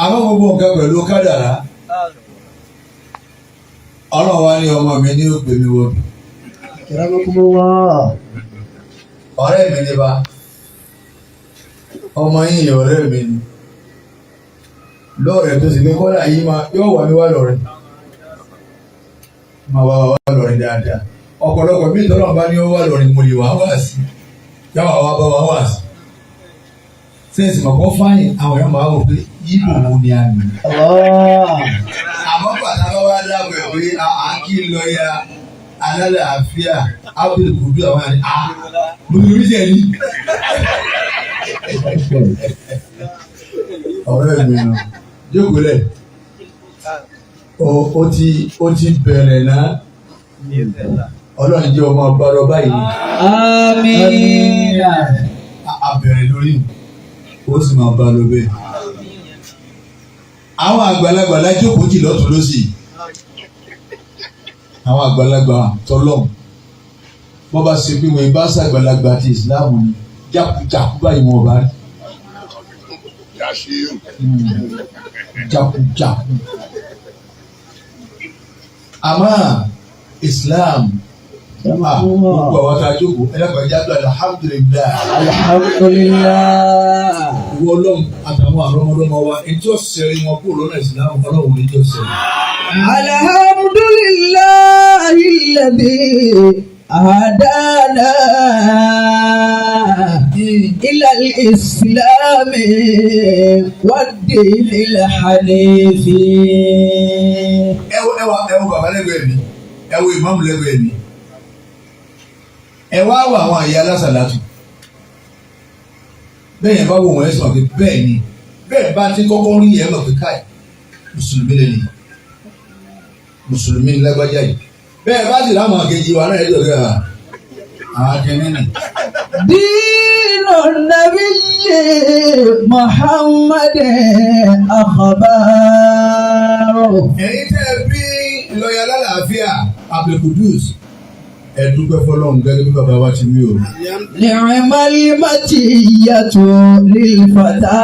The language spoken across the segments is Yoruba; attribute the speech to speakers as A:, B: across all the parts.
A: Àmọ́ gbogbo nǹkan pẹ̀lú kádàrá. Ọlọ́run wá ní ọmọ mi ní òpè mi wọ́n.
B: Akramakumullah.
A: Ọ̀rẹ́ mi ní bá. Ọmọ yìí ọ̀rẹ́ mi ni. Lọ́ọ̀rẹ́ tó sì pé kọ́lá yìí máa yóò wà mí wá lọ́rẹ́. Máa wá wá lọ́rẹ́ dáadáa. Ọ̀pọ̀lọpọ̀ bí ìtọ́lọ̀ bá ní ó wá lọ́rẹ́ mo lè wá wá sí. Yáwà wá bá wá wá sí. Sẹ́ǹsì mọ̀kọ́ fáyìn àwọn èèyàn máa wò pé yíbò wo ni a nì.
B: Allah.
A: Àmọ́ pàtàkì wá dábọ̀ ẹ̀ pé à kí lọ ya alálàáfíà Abdul Kudu àwọn àni à mùsùlùmí ṣe ní. Ọ̀rẹ́ mi nù jókòó lẹ̀ ó ti bẹ̀rẹ̀ náà, Ọlọ́run jẹ́ ọmọ ọba lọ báyìí.
C: Àmín.
A: A bẹ̀rẹ̀ lórí ó sì máa bá lọ bẹ́ẹ̀. Àwọn àgbàlagbà lájókòó jì lọ́tún lọ́sì, àwọn àgbàlagbà tọlọ́hun, wọ́n bá ṣe pé wọ́n bá ṣàgbàlagbà ti ìsìláàmù ni, jákujàku báyìí wọn bá rí jákujàku. Àmọ́ Islam, gbogbo àwọn tá a jókòó ẹlẹ́kọ̀ọ́ jáde, alhamdulillahi.
C: Alhamdulillah.
A: Ìwọ Ọlọ́run àtàwọn àrọ́mọdọ́mọ wa, ẹni tí ó sẹ́rí wọn kúrò lọ́nà ìsìlámù, Ọlọ́run ní tí ó sẹ́rí.
C: Alhamdulillahi alladhi hadana ila al-islam wad-din al-hanifi.
A: Ẹ wo bàbá lẹ́gbẹ̀ẹ́ mi, ẹ wo ìmáàmù lẹ́gbẹ̀ẹ́ mi, ẹ wá wọ àwọn àyè alásàlátù bẹ́ẹ̀ yẹn bá wò wọ́n, ẹ sọ pé bẹ́ẹ̀ ni, bẹ́ẹ̀ bá ti kọ́kọ́ rí ẹ mọ̀ pé káì, mùsùlùmí lẹ́nu, mùsùlùmí lágbájá yìí. Bẹ́ẹ̀ bá sì láwọn àkejì wa náà, ẹ jọ kẹ́ àwọn akẹ́ni nì.
C: دين النبي محمد أخبار.
A: Ẹ̀yin tẹ́ ẹ bí lọ́ọ̀yà lálàáfíà Abdulkudus, ẹ dúpẹ́ fọlọ́run gẹ́gẹ́ bí bàbá wa ti wí o.
C: نعم المطية للفتى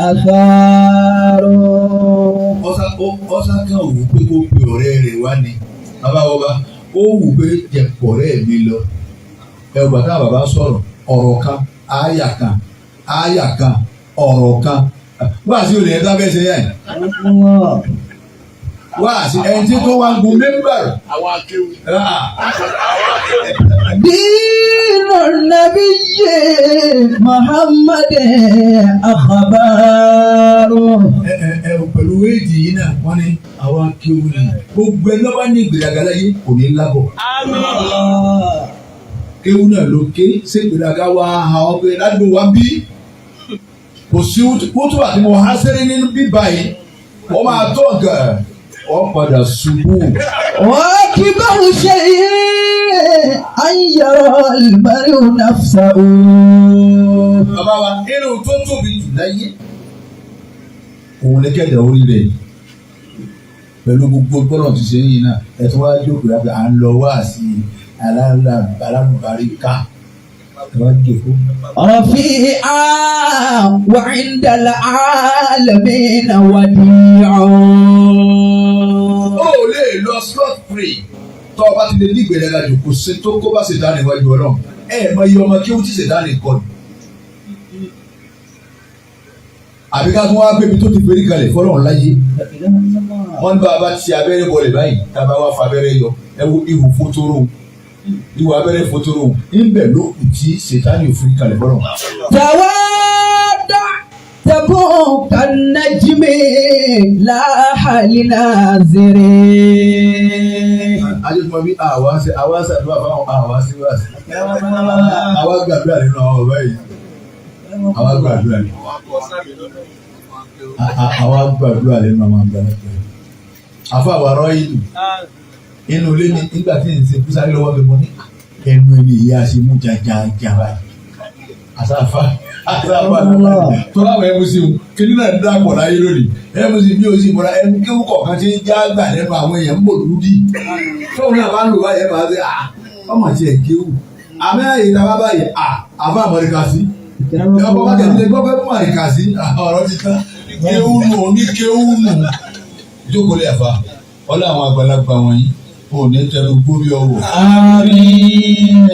C: آثار.
A: Ọ̀sá kan wù pé kó pe ọ̀rẹ́ rẹ̀ wá ni bàbá wọba, ó wù pé jẹ̀pọ̀ ọ̀rẹ́ mi lọ. Ẹ ò bàtà bàbá sọ̀rọ̀ ọ̀rọ̀ kan, àyà kan, àyà kan, ọ̀rọ̀ kan, wá sí olè yẹn tá fẹ́ ṣe yẹn wá sí ẹni tí tó wá ń gun mímbàrì.
D: Àwọn akéwì.
C: دين النبي محمد أخبار.
A: Ẹ ẹ ẹ pẹ̀lú éèdì yìí náà, wọ́n ní àwọn akéwì ni gbogbo ẹni lọ́ba ní ìgbéraga láyé kò ní lábọ̀. Kéwù náà ló ké ṣé ìgbéraga wá àwọn pé ládùúgbò wa bí kò sí kútùbà tí mo há sẹ́rí nínú bíbá yìí, wọ́n máa tó nǹkan wọ́n padà ṣubú.
C: وأكبر شيء أن يرى المرء نفسه.
A: Bàbá wa, inú tó tóbi jù láyé òun ní kẹ̀dẹ̀ orí rẹ̀ pẹ̀lú gbogbo bọ́lọ̀ ti ṣe yìí náà, ẹ̀ tó wá jókòó lábẹ́ à ń lọ wá sí alálùbáríkà, ẹ̀ wá jókòó.
C: رفيعا وعند العالمين وديع.
A: Ó lè lọ scot free tó o bá ti lè ní ìgbéraga jù. Kò sí tó kó bá ṣètánì níwájú Ọlọ́run. Ẹ mọ iye ọmọ kí ó ti ṣètánì kọ ni. Àbí ká tún wá gbébi tó ti ferí kalẹ̀ fọlọ́run láyé, wọ́n ní bá a bá ti abẹ́rẹ́ bọlẹ̀ báyìí, tá a bá wá fa abẹ́rẹ́ yọ, ẹ wo ihò fótóró, ihò abẹ́rẹ́ fótóró ńbẹ̀ ló kù tí ṣètánì ò ferí kalẹ̀ fọlọ́run.
C: تودع تكون كالنجم لاح لناظرين.
A: Ajẹ́tùmọ̀ bí àwa ṣe àwa ṣàdúrà fáwọn àwa sí wá sí. Àwa gbàdúrà nínú àwọn ọ̀bá yìí. Àwa gbàdúrà nínú. Àwa gbàdúrà nínú àwọn àgbàlagbà yìí. Àfa àwàrọ̀ ìlú. Inú ilé ni nígbà tí n ṣe kúsáré lọ́wọ́ mi, mo ní ẹnu ẹni ìyá ṣe mú jajaja báyìí. Àsáfà àsáfà tọ́lá àwọn MC kí ní náà ń dàpọ̀ láyé lónìí. MC bí o sì múra ẹnu kí wọ́n kọ̀ọ̀kan ti ń já gbà lẹ́nu àwọn èèyàn ń bò lúdì. Tóun náà bá ń lò báyìí, ẹ máa ṣe ọmọ tí ẹ kéwù. Àmì àyè tá a bá báyìí, àfa àmọ̀ríkà sí. Ọkọ̀ bá tẹ̀lé gbọ́ pé mú àríkà sí, ọ̀rọ̀ ti tán. Kéwúnù oníkéwúnù jókòó lè àfa ọlá àwọn àgbàlagbà wọ̀nyí ò ní tẹnu gbórí ọwọ́.
C: آمين.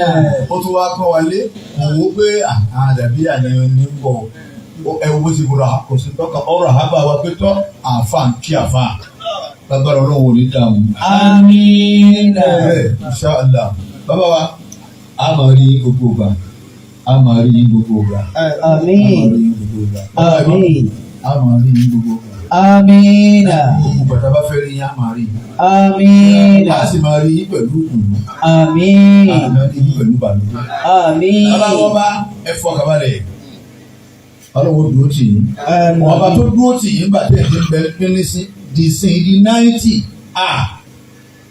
A: Ó tún wá kọ́ wa lé kò wó pé àdàbí àníyàn ní ń bọ̀ ẹ wo bó ti kúrò kò sí tọ́ka ọ̀rọ̀ àhábà wa pé tọ́ àfa ń kí àfa lágbára Ọlọ́run ò ní dààmú.
C: آمين.
A: Bẹ́ẹ̀ insha Allah bàbá wa a máa rí yín gbogbo ìgbà, a máa rí yín gbogbo ìgbà, a máa rí
C: آمين.
A: yín gbogbo ìgbà,
C: آمين.
A: a máa rí yín gbogbo ìgbà.
C: آمين.
A: Gbogbo ìgbà tá a bá fẹ́ rí yín a máa rí yín.
C: آمين.
A: A sì máa rí yín pẹ̀lú ìdùnnú,
C: آمين.
A: a máa rí yín pẹ̀lú ìbànújẹ́.
C: آمين.
A: Bàbá wọn bá ẹ fọkàn balẹ̀, Ọlọ́run dúró tì yín. Ọba tó dúró tì yín bàtẹ́ ẹ̀ ti ń bẹ pínlẹ̀ sí di sin di 90 a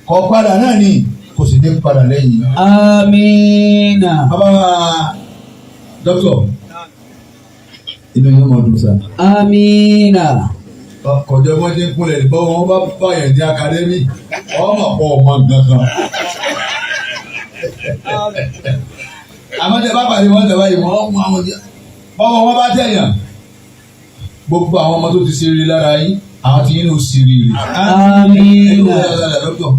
A: kọ padà náà ni kò sì ní padà lẹ́yìn.
C: آمين.
A: Bàbá wa dókítà, inú yóò máa dùn sá.
C: آمين.
A: Kọjá wọn ti ń kúnlẹ̀ bọ́ wọn bá báyẹn ní akadẹ́mì ọmọ pọ̀ ọmọ nǹkan kan. Àmọ́ tẹ bá pàdé wọn tẹ báyìí wọ́n mú àwọn jẹ bọ́wọ́ wọn bá tẹ̀yàn gbogbo àwọn ọmọ tó ti ṣe rí lára yín àwọn tí yín ló sì rí rí.
C: آمين.
A: Ẹjọ́ wò lọ́la dọ́kítọ̀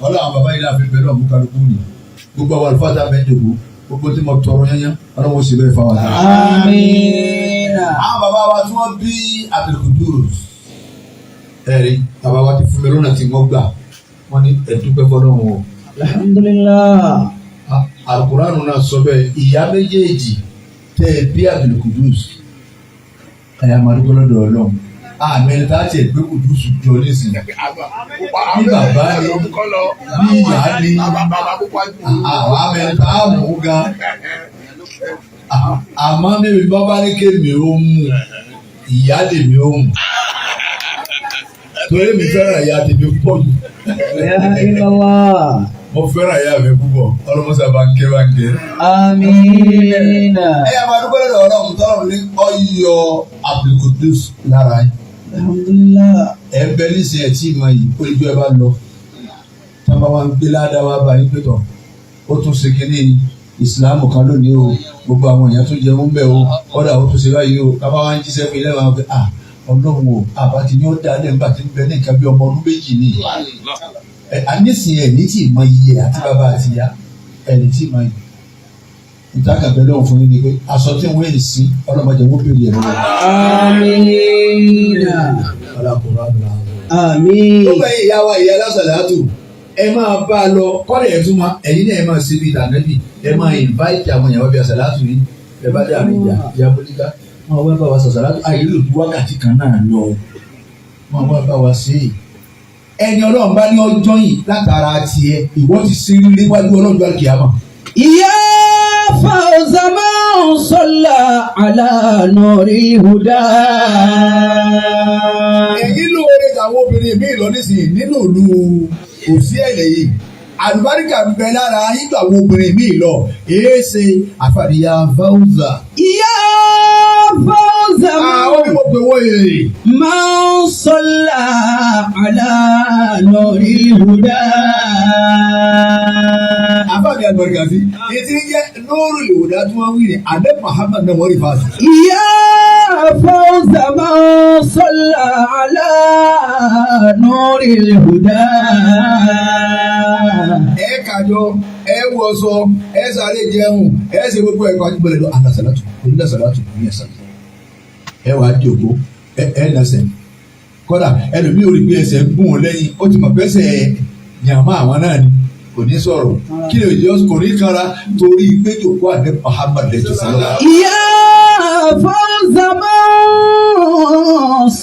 A: wọ́n làwọn bàbá yìí láàfin bẹ́ẹ̀ náà mú kálukú ni gbogbo àwọn àlùfáà tá a bẹ́ẹ̀ jòkó gbogbo tí mo tọrọ yányán ọlọ́wọ́ sì bẹ́ẹ̀ fáwọn àná.
C: آمين.
A: Àwọn bàbá wa tí wọ́n bí Abdulkudus ẹ̀rí bàbá wa ti fún mi lọ́nà tí wọ́n gbà wọ́n ní ẹ̀dúpẹ́ fọlọ́run o.
C: الحمد لله.
A: Alukuraanu náà sọ bẹ́ẹ̀ ìyá méjèèjì tẹ́ ẹ bí Abdulkudus ẹ̀yà màdúgbò lọ́dọ̀ Ọlọ́run àmì ẹni tá a tiẹ̀ gbé Kudus jọ nísìnyí bí bàbá ni bí ìyá ni àwọn àmì ẹni tá a mú gan àmọ́ níbi bọ́ bá ní kémi ó mú ìyá lèmi ó mú torí mi fẹ́ràn ìyá tèmi púpọ̀ jù.
C: لا إله إلا الله.
A: Mo fẹ́ràn ìyá mi púpọ̀ ọlọ́mọṣà bá ń ké bá ń ké.
C: آمين.
A: Ẹ yà máa dúpẹ́ lọ́dọ̀ Ọlọ́run tọ́lọ́run ní ọyọ Abdulkudus lára yín.
C: الحمد لله.
A: Ẹ ń bẹ nísìnyí ẹ tí ì mọ yìí ó lè jọ ẹ bá lọ tí wọn bá wá ń gbé ládàá wá bá yín pẹ̀tọ̀ ó tún ṣe kínní ìsìláàmù kan lónìí o gbogbo àwọn èèyàn tó jẹun bẹ́ẹ̀ o kọ́dà ó tún ṣe báyìí o kábà wá ń jíṣẹ́ fún ilé wa pé à Ọlọ́run o àbá ti ní ó dá lẹ́nu bá ti ń bẹ ní nǹkan bí ọmọ ọdún 2 ni ẹ anísìnyí ẹ ní tí ì mọ iye àti bàbá àti ìyá ẹ ní tí ì mọ iye ìtàkàbẹ lọ́wọ́ fún yín ni pé aṣọ tí wọ́n ń sin ọlọ́mọdé wọ́n bèrè ẹ̀ lọ́wọ́.
C: آمين.
A: Ọlọ́kùnrin àbúrò.
C: آمين.
A: Ó bẹ ìyá wa ìyá lásàlátù ẹ máa bá a lọ kọ́lẹ̀ ẹ̀ tún ma ẹ̀yin náà ẹ máa ṣe bí ìtànẹ́bì ẹ máa invite àwọn ìyàwó bí àsàlátù yìí ẹ bá dé àárín ìjà ìyá bólíkà wọn wá bá wa sàsàlátù àyè lò ju wákàtí kan náà lọ wọn wá bá wa ṣe é ẹni Ọlọ́run bá ní ọjọ́ yìí látara tiẹ̀ ìwọ ti ṣe rí níwájú Ọlọ́run jọ kìámà.
C: يا فوز من صلى على نور الهدى.
A: Èyí lóore àwọn obìnrin mi lọ nísìnyí nínú ìlú òsì ẹ̀lẹ̀ yìí àlùbáríkà ń bẹ lára yín àwọn obìnrin mi lọ èé ṣe àfàdíyà fáwùzà.
C: يا فوز
A: Àwọn bí mo pè wọ́n yìí.
C: من صلى على نور الهدى.
A: Àfàdí àlùbáríkà sí ètí ń jẹ́ lóòrù ìwòdà tí wọ́n wí ni àdé Muhammad náà wọ́n rí fásitì.
C: يا فوز من صلى على نور الهدى.
A: Ẹ kàjọ ẹ wọṣọ ẹ sáré jẹun ẹ ṣe gbogbo ẹ̀kọ́ àti lọ àlàsàlátù onídàsàlátù ní ẹ̀sán ẹ wàá jòkó ẹ ẹ nàṣẹ kódà ẹlòmíì ò rí pé ẹsẹ̀ ń gún un lẹ́yìn ó ti mọ̀ pẹ́sẹ̀ yàmá àwọn náà ni kò ní sọ̀rọ̀ kí lè jọ kò ní kanra torí pé jòkó àdé Muhammad lẹ́jọ́ sọ́lá.
C: يا فوز من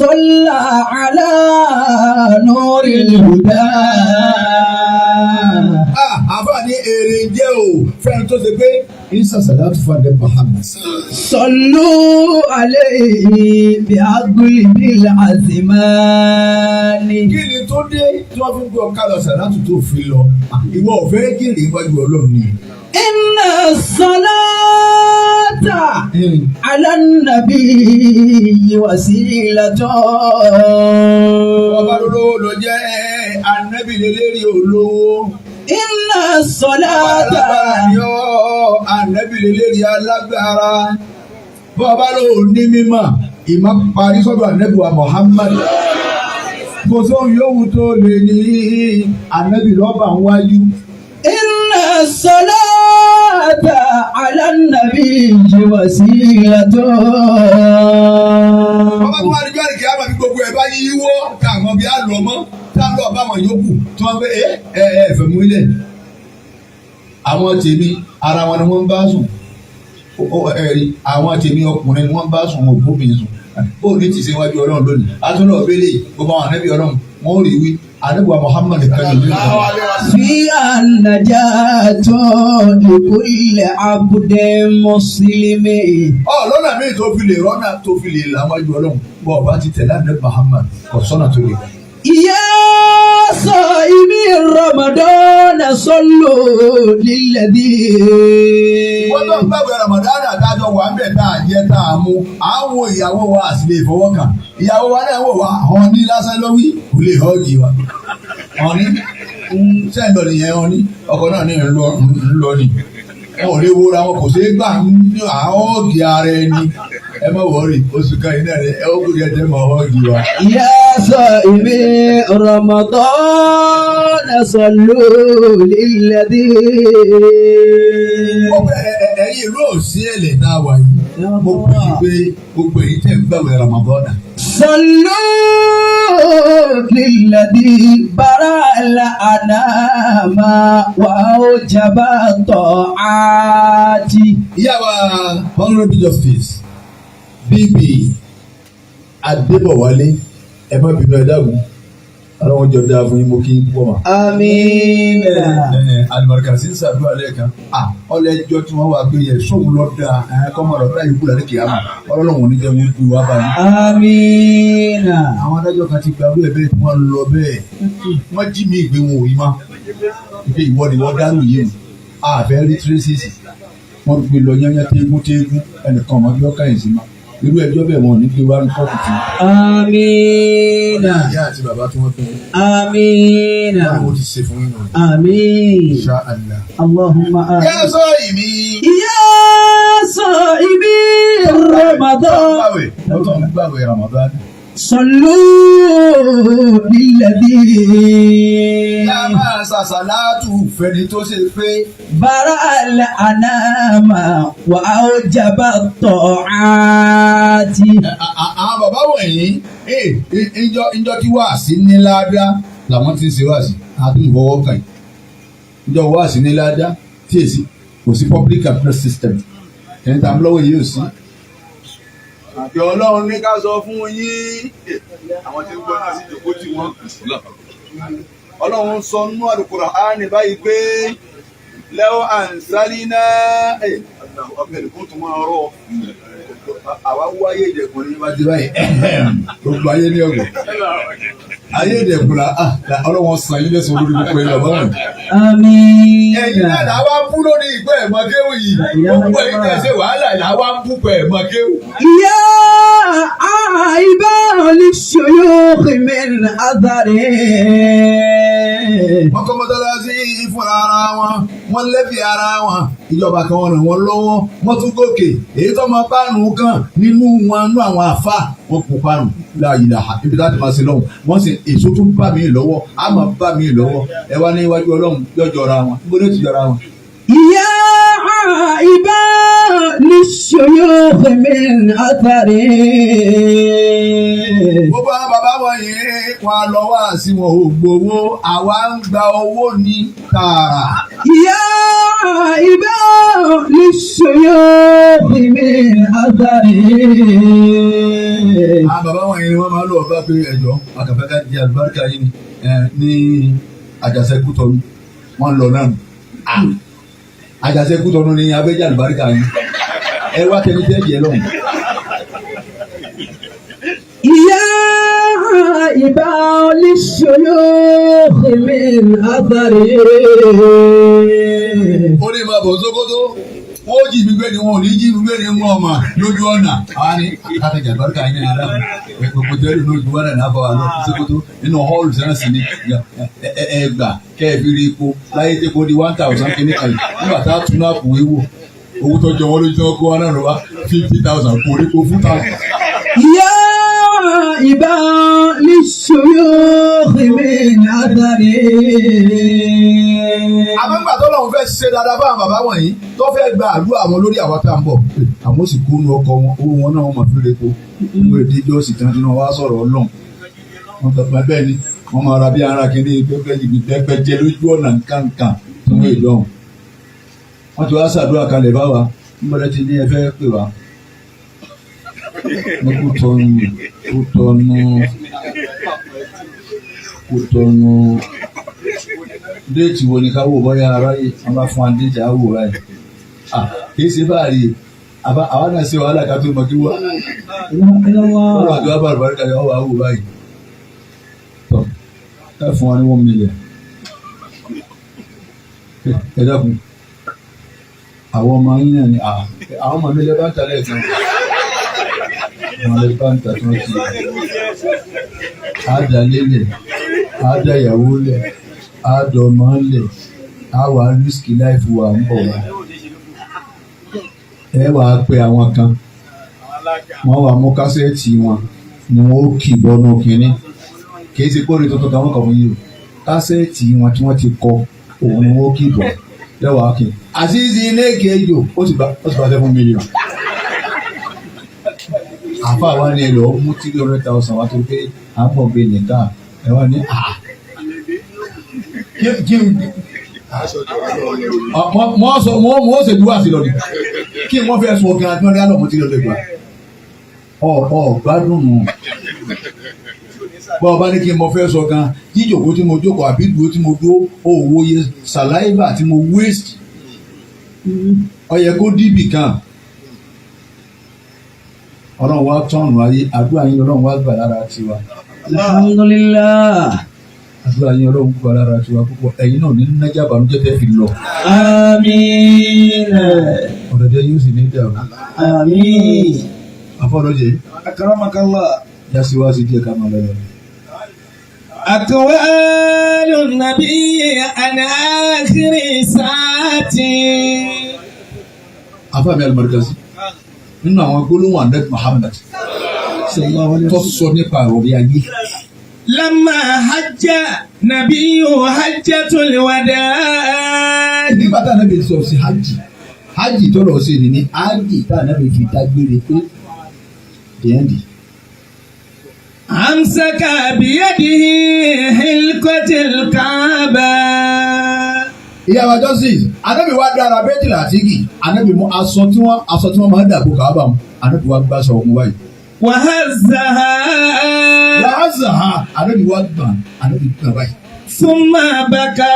C: صلى على نور الهدى.
A: Àfa ní èrè jẹ́ o fẹ́ni tó ṣe pé ìsàsàlátù fún àdé Muhammad.
C: صلوا عليه بعقل العزمان.
A: Kí ni tó dé tí wọ́n fi ń gbọ́ kálọ̀ sàlátù tó fi lọ ìwọ ò fẹ́ jèrè iwájú Ọlọ́run ni.
C: إن الصلاة على النبي وسيلة.
A: Ọba lólówó ló jẹ́ ànábì lélẹ́rìí olówó.
C: إن الصلاة
A: Alágbára ni ọ́ ànábì lélẹ́rìí alágbára. Bọ́ọ̀bá ló ní mímọ̀ Ìmọ̀ parí sọ́dọ̀ Ànábì wa Muhammad. Kò sóhun yòówù tó lè ní Ànábì lọ́ba ń wájú.
C: إن الصلاة على النبي وسيلة.
A: Bàbá tó wà ní jáde kí á máa fi gbogbo ẹ̀ bá yíwọ́ ká àwọn bí á lọ mọ́ tá a lọ bá àwọn yòókù tí wọ́n fẹ́ ẹ ẹ ẹ fẹ́ mú ilẹ̀. Àwọn tèmi ara wọn ni wọ́n ń bá sùn. Ẹ̀rí àwọn tèmi ọkùnrin ni wọ́n ń bá sùn, wọn ò bóbi sùn. Bó o ní ti ṣe wájú Ọlọ́run lónìí. A tún lọ bẹ́lẹ̀ gbogbo àwọn ànábì Ọlọ́run wọn ò rí wí. Ànábì wa Muhammad kan ní ìlú ìlú.
C: فيها النجاة لكل عبد مسلم.
A: Ọ lọ́nà míì tó fi lè rọ́nà tó fi lè làwájú Ọlọ́run bọ́ ọba ti tẹ̀lé ànábì Muhammad, kò sọ́nà tó lè gbà.
C: يا صائمي رمضان صلوا للذي
A: Wọ́n tó ń gbàgbé Ramadan àtàjọ wà ń bẹ̀ tá a jẹ́ tá a mú, à ń wo ìyàwó wa àti lè fọwọ́ kàn. Ìyàwó wa náà wò wá hàn ní lásán lówí, kò lè họ́ọ̀gì wa. Hàn ní sẹ́ńdọ̀ nìyẹn, hàn ní ọkọ̀ náà ní ńlọ ńlọ ni. Wọn ò lè wúra wọn, kò ṣeé gbà ń họ́ọ̀gì ara ẹni. Ẹ má wọ̀ọ́rì, oṣù kan yìí náà ni ẹ ó kúrò ẹjẹ mọ́ họ́ọ̀gì wa.
C: يا صائمي رمضان صلوا للذي
A: Gbogbo ẹ̀yin ìlú òsì ẹ̀lẹ̀ tá a wà yìí. Mo pè é pé gbogbo èyí tẹ̀ ń gbàgbé Ramadan.
C: صلوا للذي برأ الأنام وأوجب الطاعات.
A: Ìyá wa Honourable Justice Bíbí Adébọ̀wálé, ẹ má bínú, ẹ dákun, ọlọ́run jọ dáa fún yín, mo kí n pọ̀ mà.
C: آمين.
A: Alibarika sí ń ṣàdúrà lẹ́ẹ̀kan, ọlẹ́jọ́ tí wọ́n wà pé yẹ sóun lọ da kọ́mọ lọ dáa ikú lálẹ́ kìámà, ọlọ́run ò ní jẹ́ wọ́n gbé wá báyìí.
C: آمين.
A: Àwọn adájọ́ kan ti gba bẹ́ẹ̀ bẹ́ẹ̀ tí wọ́n lọ bẹ́ẹ̀, wọ́n jí mi ìgbé wọn ò rí mọ́ ìgbé ìwọ ni wọ́n dárò yìí o àfẹ́ rí traces, wọ́n gbé lọ yányá téégún téégún, ẹnìkan ọmọ bí wọ́n káyìn sí ma irú ẹjọ́ bẹ́ẹ̀, wọn ò ní gbé wá ní kóòtù tí.
C: آمين.
A: Ìyá àti bàbá tí wọ́n fẹ́
C: آمين.
A: wọ́n ti ṣe fún yín nù.
C: آمين.
A: Insha Allah.
C: اللهم آمين.
A: Yá sọ ìmí.
C: يا صائمي رمضان
A: Gbàwẹ̀ lọ́tọ̀ ń gbàwẹ̀ Ramadan.
C: صلوا للذي
A: Yá máa ṣàṣàlátù fẹ́ni tó ṣe pé
C: برأ الأنام وأوجب الطاعات.
A: Àwọn bàbá wọ̀nyí, ìjọ tí wàásí ní ládá làwọn ti ń ṣe wàásí àdúgbò kàn yìí. Ìjọ wàásí ní ládá tí èsì kò sí public address system ẹni tá a lọ́wọ́ yìí ò sí. Àti Ọlọ́run ní ká sọ fún yín, àwọn tí ń gbọ́ náà sì jòkó tì wọ́n. Ọlọ́run sọ nínú Al-Qur'ani báyìí pé لو أنزلنا ọ̀bẹ̀rẹ̀ kó tún máa rọ̀ àwa wáyé ìdẹ̀kùn ní bá ti báyìí, gbogbo ayé ní ọgbọ̀n ayé ìdẹ̀kùn la Ọlọ́run san yín lẹ́sùn lórí gbogbo ẹ̀ lọ́wọ́ rẹ̀.
C: آمين.
A: Ẹ̀yin náà là wá ń bú lórí ìgbẹ́ ẹ̀mọ́ kéwù yìí, gbogbo ẹ̀yin tẹ̀ ṣe wàhálà là wá ń bú pẹ̀ ẹ̀mọ́ kéwù.
C: يا عائبا للشيوخ من أثره.
A: Wọ́n kọ́ mọ́tálásí fúnra ara wọn, wọ́n lẹ́bi ara wọn, ìjọba kan ràn wọ́n lọ́wọ́, wọ́n tún gòkè èyí tó máa páànù kan nínú wọn nú àwọn àfa wọn kò páànù láàyè là ibi láti máa ṣe lọ́hùn, wọ́n sì èso tún bá mi lọ́wọ́, á máa bá mi lọ́wọ́. Ẹ wá níwájú Ọlọ́run yóò jọra wọn, níbo ni ó ti jọra wọn.
C: يا عائبا للشيوخ من أثره.
A: Gbogbo àwọn bàbá wọ̀nyí wọn lọ wá sí, wọn ò gbowó, àwa ń gba owó ní tààrà.
C: يا عائبا للشيوخ من أثره.
A: Àwọn bàbá wọ̀nyí ni wọ́n máa ń lọ bá pé ẹjọ́ akàfẹ́ká di àlùbáríkà yìí ni ní Àjàṣẹ́kútọ́nù wọ́n lọ náà nù. Àjàṣẹ́kútọ́nù ní abẹ́jẹ́ àlùbáríkà yìí, ẹ wá tẹni tẹ́ jẹ́ lọ́hùn.
C: يا عائبا للشيوخ من أثره.
A: Ó ní máa bọ̀ Sókótó, wọ́n jí mi gbé ni, wọn ò ní jí mi gbé ni, wọn mà lójú ọ̀nà. Àwọn ní káfíńjà àlùbáríkà yìí ní adágún gbogbo tẹ́lẹ̀ lójú wọn náà bọ̀ wà lọ Sókótó nínú hall sẹ́nà sí ni ẹ gbà kẹ́ ẹ fi rí epo láyé tẹ́ kó di 1,000 kìíní kan yìí. Nígbà tá a tún náà kù wéwò owó tó jọ wọn lójú tó kó wọn náà lọ wá 50,000 kò rí kó fún thousand.
C: يا عائبا للشيوخ من أثره.
A: Àmọ́ nígbà tó lọ́run fẹ́ ṣe dáadáa fáwọn bàbá wọ̀nyí tó fẹ́ gba àdúrà àwọn lórí àwọn tá à ń bọ̀, àwọn ó sì kó nu ọkọ̀ wọn, owó wọn náà wọ́n máa fi repo ìwé ìdíjọ́ sì tán nínú wa sọ̀rọ̀ ọlọ́run wọn tọ́ bẹ́ẹ̀ ni wọ́n máa ra bí ara kìíní pẹ́pẹ́ jìbì pẹ́pẹ́ jẹ lójú ọ̀nà nǹkankan tí wọ́n ìdọ̀hùn. Wọ́n ti wá ṣàdúrà kalẹ̀ báwa nígbàdá ti ní ẹ fẹ́ pè wá ní Kútọ́nù Kútọ́nù Kútọ́nù déètì wo ni ká wò bọ́yá aráyè wọ́n bá fún wa déètì á wò báyìí. Ah, kì í ṣe báàrí àwa náà ṣe wàhálà ká tó mọ kí wọ́n wọ́n wà tó wá bàrù bàrù kalẹ̀ wọ́n wà á wò báyìí. Tọ́ ẹ fún wa ní 1 million. Ẹ dákun, àwọn ọmọ yín náà ni àwọn ọmọ mi lè bá ń talẹ̀ gan, àwọn lè bá ń ta tí wọ́n ti àdá lélẹ̀, àdá ìyàwó lẹ̀, àdá ọmọ lẹ̀, àwa risk life wa ń bọ̀ wá. Ẹ wàá pe àwọn kan, wọ́n wàá mú kásẹ̀tì wọn ni wọ́n ó kì bọ́nú kínní. Kì í ṣe kórè tuntun kan wọ́n kàn fún yìí o, kásẹ̀tì wọn tí wọ́n ti kọ òun ni wọ́n ó kì bọ̀ lẹ́wàá kì. Àṣìṣe ilé kejì ó sì gba 7 million. Àfa wa ni ẹ lọ mú 300,000 wá tó pé à ń bọ̀ gbé nìkan ẹ wá ní à. Kí mọ sọ mọ mọ ṣe dúró àti lọ́dún kí wọ́n fẹ́ sọ gan kí wọ́n ní àlọ́ mọ́ 300 gbà ọ ọ gbádùn nù. Bọ́ ọ bá ní kí n mọ fẹ́ sọ gan, jíjòkó tí mo jókòó àbí dúró tí mo dúró, òwò iye saliva tí mo waste, ó yẹ kó dìbì kan. Ọlọ́run wá tọ́ọ̀nù ayé àdúrà yín, Ọlọ́run wá gbà lára tiwa.
C: Alhamdulillah.
A: Àdúrà yín, Ọlọ́run gbà lára tiwa púpọ̀. Ẹ̀yin náà ní nájà bànújẹ́ tẹ́ fi lọ.
C: Àmín.
A: Ọ̀dọ̀dẹ yóò sì ní dàrú.
C: Àmín.
A: Afọlọ́jẹ.
B: Akramakallah.
A: Jásí wá sí díẹ̀ ká máa lọ lọ.
B: أقوال النبي عن آخر ساعة.
A: Afáàmì Al-Markazi, nínú àwọn gbólóhùn Ahmed Muhammad tó sọ nípa ìrọ̀lẹ́ ayé.
B: لما حج نبي حجة الوداع.
A: Nígbà tá ànábì sọ sí hajj, hajj tó lọ sí ni hajj tá ànábì fi dágbére pé dẹ́ndì.
B: أمسك بيده حلقة الكعبة.
A: Ìyàwó justice, ànábì wa dára bẹ́tìlì àtìkì, ànábì mú aṣọ tí wọ́n máa ń dàbò kàábà mu, ànábì wa gbàṣọ ọmọ wáyé.
B: وهزها.
A: Wàhálà ha, ànábì wa gbà, ànábì gbà báyìí.
B: ثم بكى.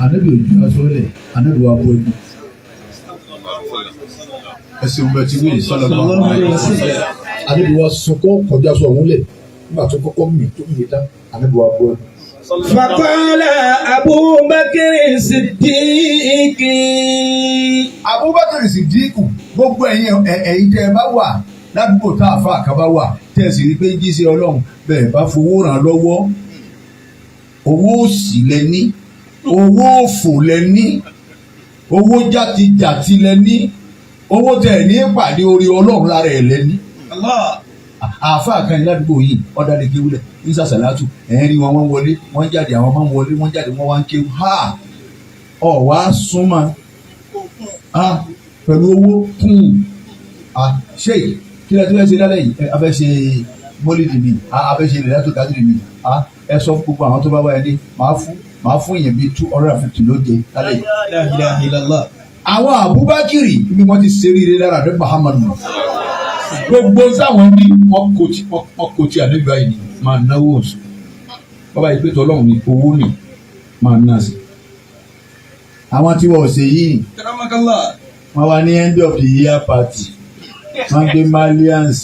A: Ànábì ojú aṣọ lẹ̀, ànábì wa bọ́ ẹbí. Ẹsìn bẹ́ẹ̀ ti wí sallallahu alaihi wasallam. Ànábì wa sunkún kọjá sọ òun lẹ̀ nígbà tó kọ́kọ́ mì tó mì tán, ànábì wa bọ́ ẹbí.
B: فقال أبو بكر الصديق.
A: Abubakar Sidiku, gbogbo ẹ̀yin tẹ́ ẹ bá wà ládùúgbò tá a fa àkàbá wà tẹ́ ẹ sì rí pé ń jíṣẹ́ Ọlọ́run bẹ́ẹ̀ bá fowó ràn lọ́wọ́, owó òsì lẹ ní, owó òfò lẹ ní, owó játijàti lẹ ní, owó tẹ́ ẹ ní pàdé orí Ọlọ́run lára ẹ̀ lẹ ní. Àáfàá kan ní ládùúgbò yìí ọ̀dà lè kéwúlẹ̀ ní sàṣàlátù, ẹ̀ ń rí wọn, wọ́n wọlé, wọ́n jáde, àwọn máa ń wọlé, wọ́n jáde, wọ́n wá ń kéwú ha, ọ̀ wá súnmọ́ a pẹ̀lú owó kún a ṣe. Kí ló ti fẹ́ ṣe lálẹ́ yìí? A fẹ́ ṣe mọ́lìdì mi, a fẹ́ ṣe lẹ́yàtò kádìrì mi. A ẹ sọ fún gbogbo àwọn tó bá wáyé ní màá fún yẹn bíi 250 lóde lálẹ́ yìí.
B: La ilaha illallah.
A: Àwọn Abubakiri ibi wọ́n ti ṣeré ire lára àdé Muhammadu nù, gbogbo sáwọn ní wọ́n kò tí ànábì báyìí ni máa náwó oṣù bàbá yìí pé tọ́lọ́hún ni owó ni máa ná sí. Àwọn tí wọ́n ò ṣe yìí,
B: Akramakallah.
A: wọ́n wá ní end of the year party, wọ́n gbé malians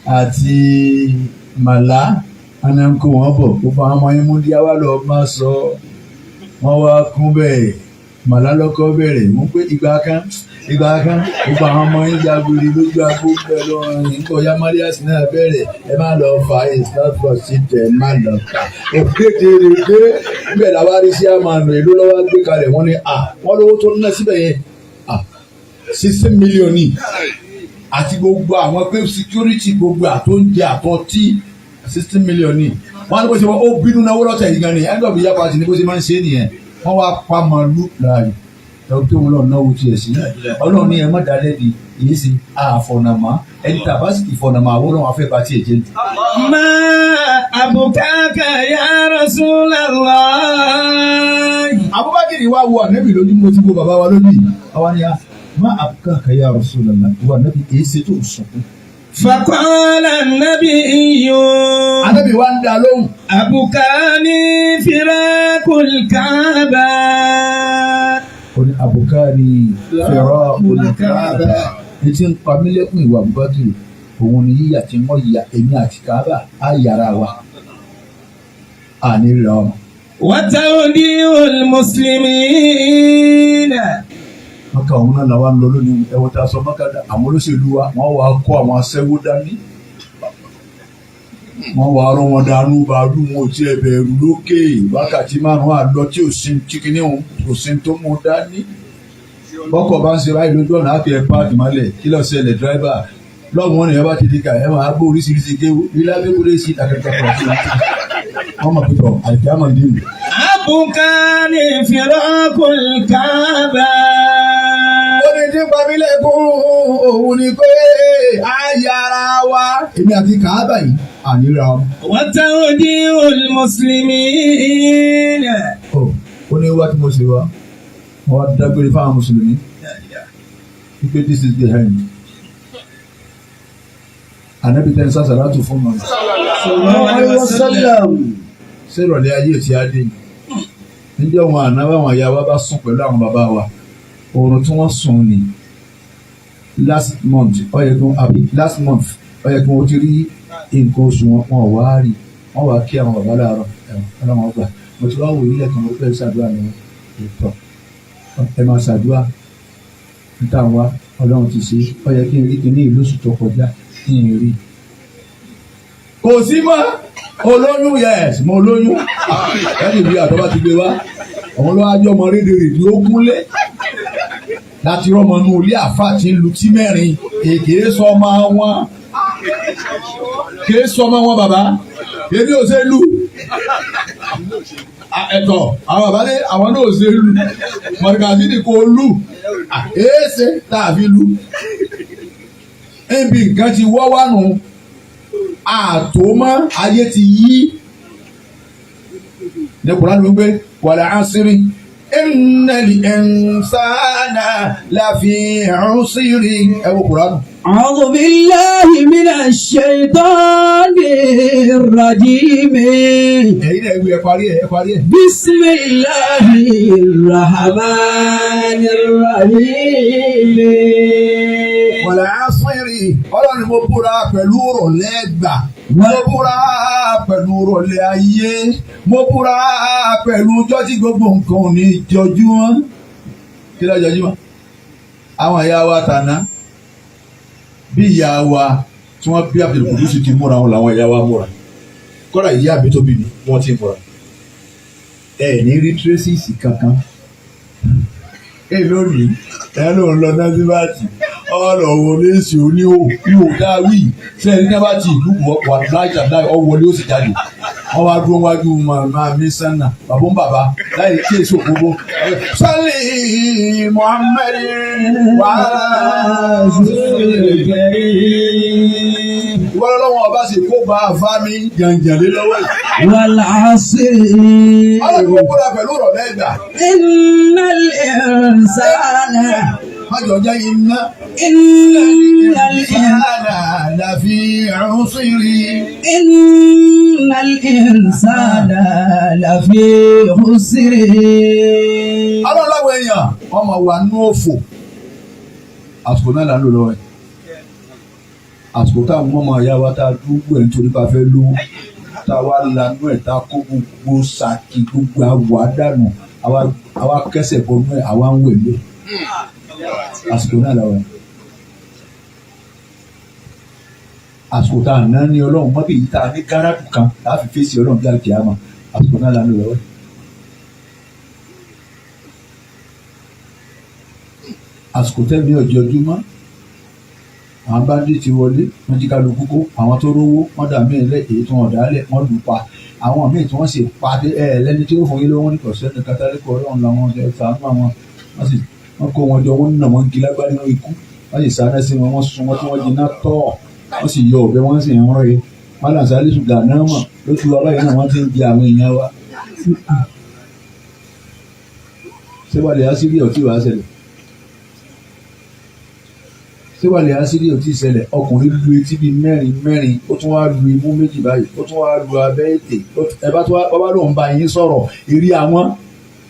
A: àti màlá, wọn náà ń kó wọn bọ̀. Gbogbo àwọn ọmọ yín múndíá wà lọ máa sọ, wọ́n wá kún bẹ́ẹ̀, màlá lọ́kọ́ bẹ̀rẹ̀ wọ́n pé ìgbà kan ìgbà kan, gbogbo àwọn ọmọ yín jagunri lójú agbó pẹ̀lú ọ̀rìn nǹkan ya. Malians náà bẹ̀rẹ̀, ẹ má lọ fà it's not for children, má lọ kà òkéde rèé. Bẹ́ẹ̀ làwọn arísí àmàlù èlò lọ́wọ́ gbé kalẹ̀, wọ́n ní à wọ́n lówó tó ná síbẹ̀ yẹn à 16 million ní. Àti gbogbo àwọn pé security, gbogbo àtóúnjẹ àtọ́tí, 16 million ni wọ́n á ní. Bó ṣe wọ́n ó bínú náwó lọ́tẹ̀ yìí gan ni. End of the year party ni, bó ṣe máa ń ṣe é nìyẹn. Wọ́n wá pa màálù láàyè ẹ̀rọ tó ń lọ náwó tiẹ̀ sí. Ọlọ́run ní ẹ má dalẹ́ di yìí sí àfọ̀nàmọ́ ẹni tàbá sì ti fọ̀nàmọ́ àwọn ọlọ́run afẹ́ bá tiẹ̀ jẹ́.
B: ما أبكاك يا رسول الله؟
A: Abubakar wa wo ànábì lójú. Mo ti wo bàbá wa lójú yìí. Àwa ni a ما أبكاك يا رسول الله, wo ànábì, èyí ṣe tó sọkún.
B: فقال النبي
A: Ànábì wa ń dá lóhùn.
B: أبكاني فراق الكعبة.
A: Ó ní أبكاني فراق الكعبة. Ní tí ń pa mí lẹ́kùn, ìwà Abubakar, òun ni yíyà tí wọ́n yà èmi àti Kaaba á yàrá wa àní rẹ̀ ọmọ.
B: وتوديع المسلمين.
A: Maka òun náà làwọn ń lọ lónìí. Ẹ̀wọ̀n tá a sọ Maka dà, àwọn olóṣèlú wa, wọ́n wàá kó àwọn aṣẹ́wó dání, wọ́n wàá rán wọn dànù bàálù. Wọn ò tiẹ̀ bẹ̀rù lókè wákàtí 5 àlọ́ tí ò sí chikinní òun kò sí tó mú dání. Bọ́kọ̀ bá ń ṣe báyìí lójú ọ̀nà àti ẹ̀ páàkì mọ́lẹ̀, kí ló ṣẹlẹ̀, driver? Lọ́wọ́ wọn nìyẹn bá ti di ká ẹ̀ máa gbọ́ oríṣiríṣi kéwú ilé abẹ́kúrẹ́ sí akẹ́kọ̀ọ́ sí wọ́n mọ̀ pípọ̀ àìkí àmọ̀ ìdí mi.
B: أبكاني فراق الكعبة.
A: Ó ní tí pa mí lẹ́kún òun ni pé a yára wa. Èmi àti Kàábà yìí àníra ọmọ.
B: وتوديع المسلمين.
A: Ó ní wá tí mo ṣe wá, wọ́n wá dágbére fáwọn mùsùlùmí wípé this is the end. Ànábì tẹ́ ń sá sàlátù fún mi.
C: Sallallahu alaihi wasallam.
A: Ṣé ìrọ̀lẹ́ ayé ti á dé? Níjọ́ wọn àná, báwọn ìyá wa bá sùn pẹ̀lú àwọn bàbá wa, oorun tí wọ́n sùn ni last month, ó yẹ kí wọ́n, àbí last month, ó yẹ kí wọ́n ti rí nǹkan oṣù wọn, wọn ò wá rí. Wọ́n wá kí àwọn bàbá láàárọ̀ ẹ̀wọ̀n ọlọ́wọ́n ọgbà. Mo ti wá wò ilé kan, mo fẹ́ ṣàdúrà ní ìtọ̀. Ẹ máa ṣàdúrà níta wá, Ọlọ́run ti ṣe. Ó yẹ kí n rí kíní ìlú oṣù tó kọjá, kí n rí. Kò sí mọ́. Olóyún, yes, mo lóyún. Ẹni bí àtọ́ bá ti gbé wá, àwọn ló wá jọ ọmọ rédèrèdè ó kúnlé láti rọmọ inú ilé àfa tí ń lu tí mẹ́rin èké sọmọ wọn, kèé sọmọ wọn. Bàbá èmi ò ṣe lu ẹ̀tọ́ àwọn bàbá ní àwọn náà ò ṣe lu mọ̀rìkàsí kò lu èéṣe tá a fi lu níbi nǹkan ti wọ́ wánu àtòmọ́ ayé ti yí ní Kùránì wípé والعصر إن الإنسان لفي خسر. Ẹ wo Kùránì.
C: أعوذ بالله من الشيطان الرجيم.
A: Ẹ̀yin náà ẹ parí ẹ̀, ẹ parí ẹ̀.
C: بسم الله الرحمن الرحيم.
A: والعصر, Ọlọ́run, mo búra pẹ̀lú rọ̀lẹ́ gbà, mo búra pẹ̀lú rọ̀lẹ́ ayé, mo búra pẹ̀lú ọjọ́ tí gbogbo nǹkan ò ní jọjú wọn. Kí ló jọjú wọn? Àwọn ìyá wa tàná, bí ìyá wa tí wọ́n bí Abdul Kudus ti múra wọn làwọn ìyá wa múra. Kọ́dà ìyá mi tó bí mi, wọ́n ti múra. Ẹ ní rí traces kankan ẹ lónìí. Ẹ ló ń lọ násìbàtì ọ̀rọ̀ wo léṣe oníhò ihò dáwì sẹ́yìn ní bá ti ìlú wà láìjà láì ọ̀wọ́lé ó sì jáde. Wọ́n wá dúró wájú màmá mi sànà bàbá ń bàbá láì tí èso òkúbó sálẹ̀ Muhammed wàhálà ìwọ lọ́wọ́ ọba sì kó bá a fa mi jàǹjàlé lọ́wọ́ yìí.
C: والعصر.
A: Ọlọ́run kò kóra pẹ̀lú ìrọ̀lẹ́ ìgbà.
C: إن الإنسان
A: Májọ jẹ́ iná.
C: إن الإنسان
A: لفي خسر.
C: إن الإنسان لفي خسر.
A: Ọlọ́run láwọn èèyàn wọ́n máa wà nú òfò. Àsìkò náà là ń lò lọ́wọ́ ẹ̀. Àsìkò táwọn ọmọ ìyá wa tá a dúró ẹ̀ nítorí bá fẹ́ lówó, tá a wá lanú ẹ̀, tá a kó gbogbo sàkí gbogbo àwọ̀ àdánù, àwa kẹsẹ̀ bọnú ẹ̀, àwa ń wẹ̀ lé. Àsìkò náà làwọn ẹ̀. Àsìkò tá a ná ní Ọlọ́run mọ́bí yìí, tá a ní gáràdù kan tá a fi fèsì Ọlọ́run bí àlùkìyámà, àsìkò náà là ń lò lọ́wọ́ ẹ̀. Àsìkò tẹ́mi ọ̀jọ̀júmọ́. Àwọn bandit wọlé, wọ́n jí kálukú kó àwọn tó rówó, wọ́n dà míì lẹ̀, èyí tí wọ́n dà á lẹ̀, wọ́n lù pa àwọn míì tí wọ́n sì pa dé ẹ lẹ́ni tí ó fún yín lówó ní kọ̀sẹ́ni kátálíkọ̀ ọlọ́run làwọn ẹ̀ sàánú àwọn. Wọ́n sì wọ́n kó wọn jọ, wọ́n nà wọ́n gí lágbárí wọn ikú, wọ́n sì sáná sí wọn, wọ́n sun wọn tí wọ́n jiná tọ́, wọ́n sì yọ ọ̀bẹ, wọ́n sì ń rọ́ yẹ Malam Salisu Gànámà lójú wa báyìí náà, wọ́n ti ń jẹ àwọn èèyàn wa. Ṣé wàlẹ̀ ásírí ọtí wàá ṣẹlẹ̀? Ṣé wàlẹ̀ ásírí ọtí ṣẹlẹ̀? Ọkùnrin lu etí bíi mẹ́rin mẹ́rin, ó tún wá lu imú méjì báyìí, ó tún wá lu abẹ́ ètè. Ẹ bá tún wá bá lóun bá yín sọ̀rọ̀ eré àwọn,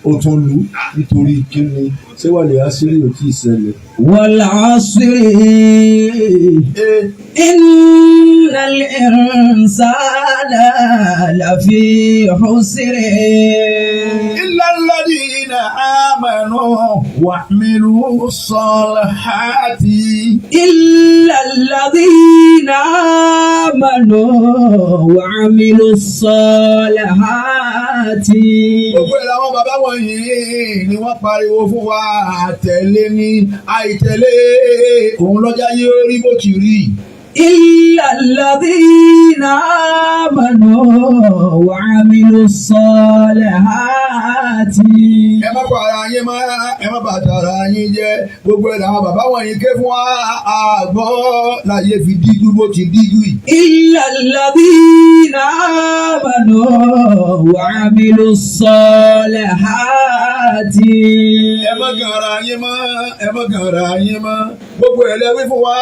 A: ó tún lu nítorí kíni? Ṣé wàlẹ̀ ásírí ọtí ṣẹlẹ̀?
C: والعصر إن الإنسان لفي خسر.
A: إلا الذين آمنوا وعملوا الصالحات.
C: إلا الذين آمنوا وعملوا الصالحات.
A: Gbogbo ẹ̀ làwọn bàbá wọ̀nyí ni wọ́n pariwo fún wa, àtẹ̀lé ní àìtẹ̀lé òun lọ́jà yóò rí bó ti rí.
C: إلا الذين آمنوا وعملوا الصالحات.
A: Ẹ má pa ara yín mọ́, ẹ má bàtà ara yín jẹ́. Gbogbo ẹ̀ làwọn bàbá wọ̀nyí ké fún wa, àgbọ̀ láyé fi díjú bó ti díjú yìí.
C: إلا الذين آمنوا وعملوا الصالحات.
A: Ẹ má gan ara yín mọ́, ẹ má gan ara yín mọ́. Gbogbo ẹ̀ lẹ́wí fún wa,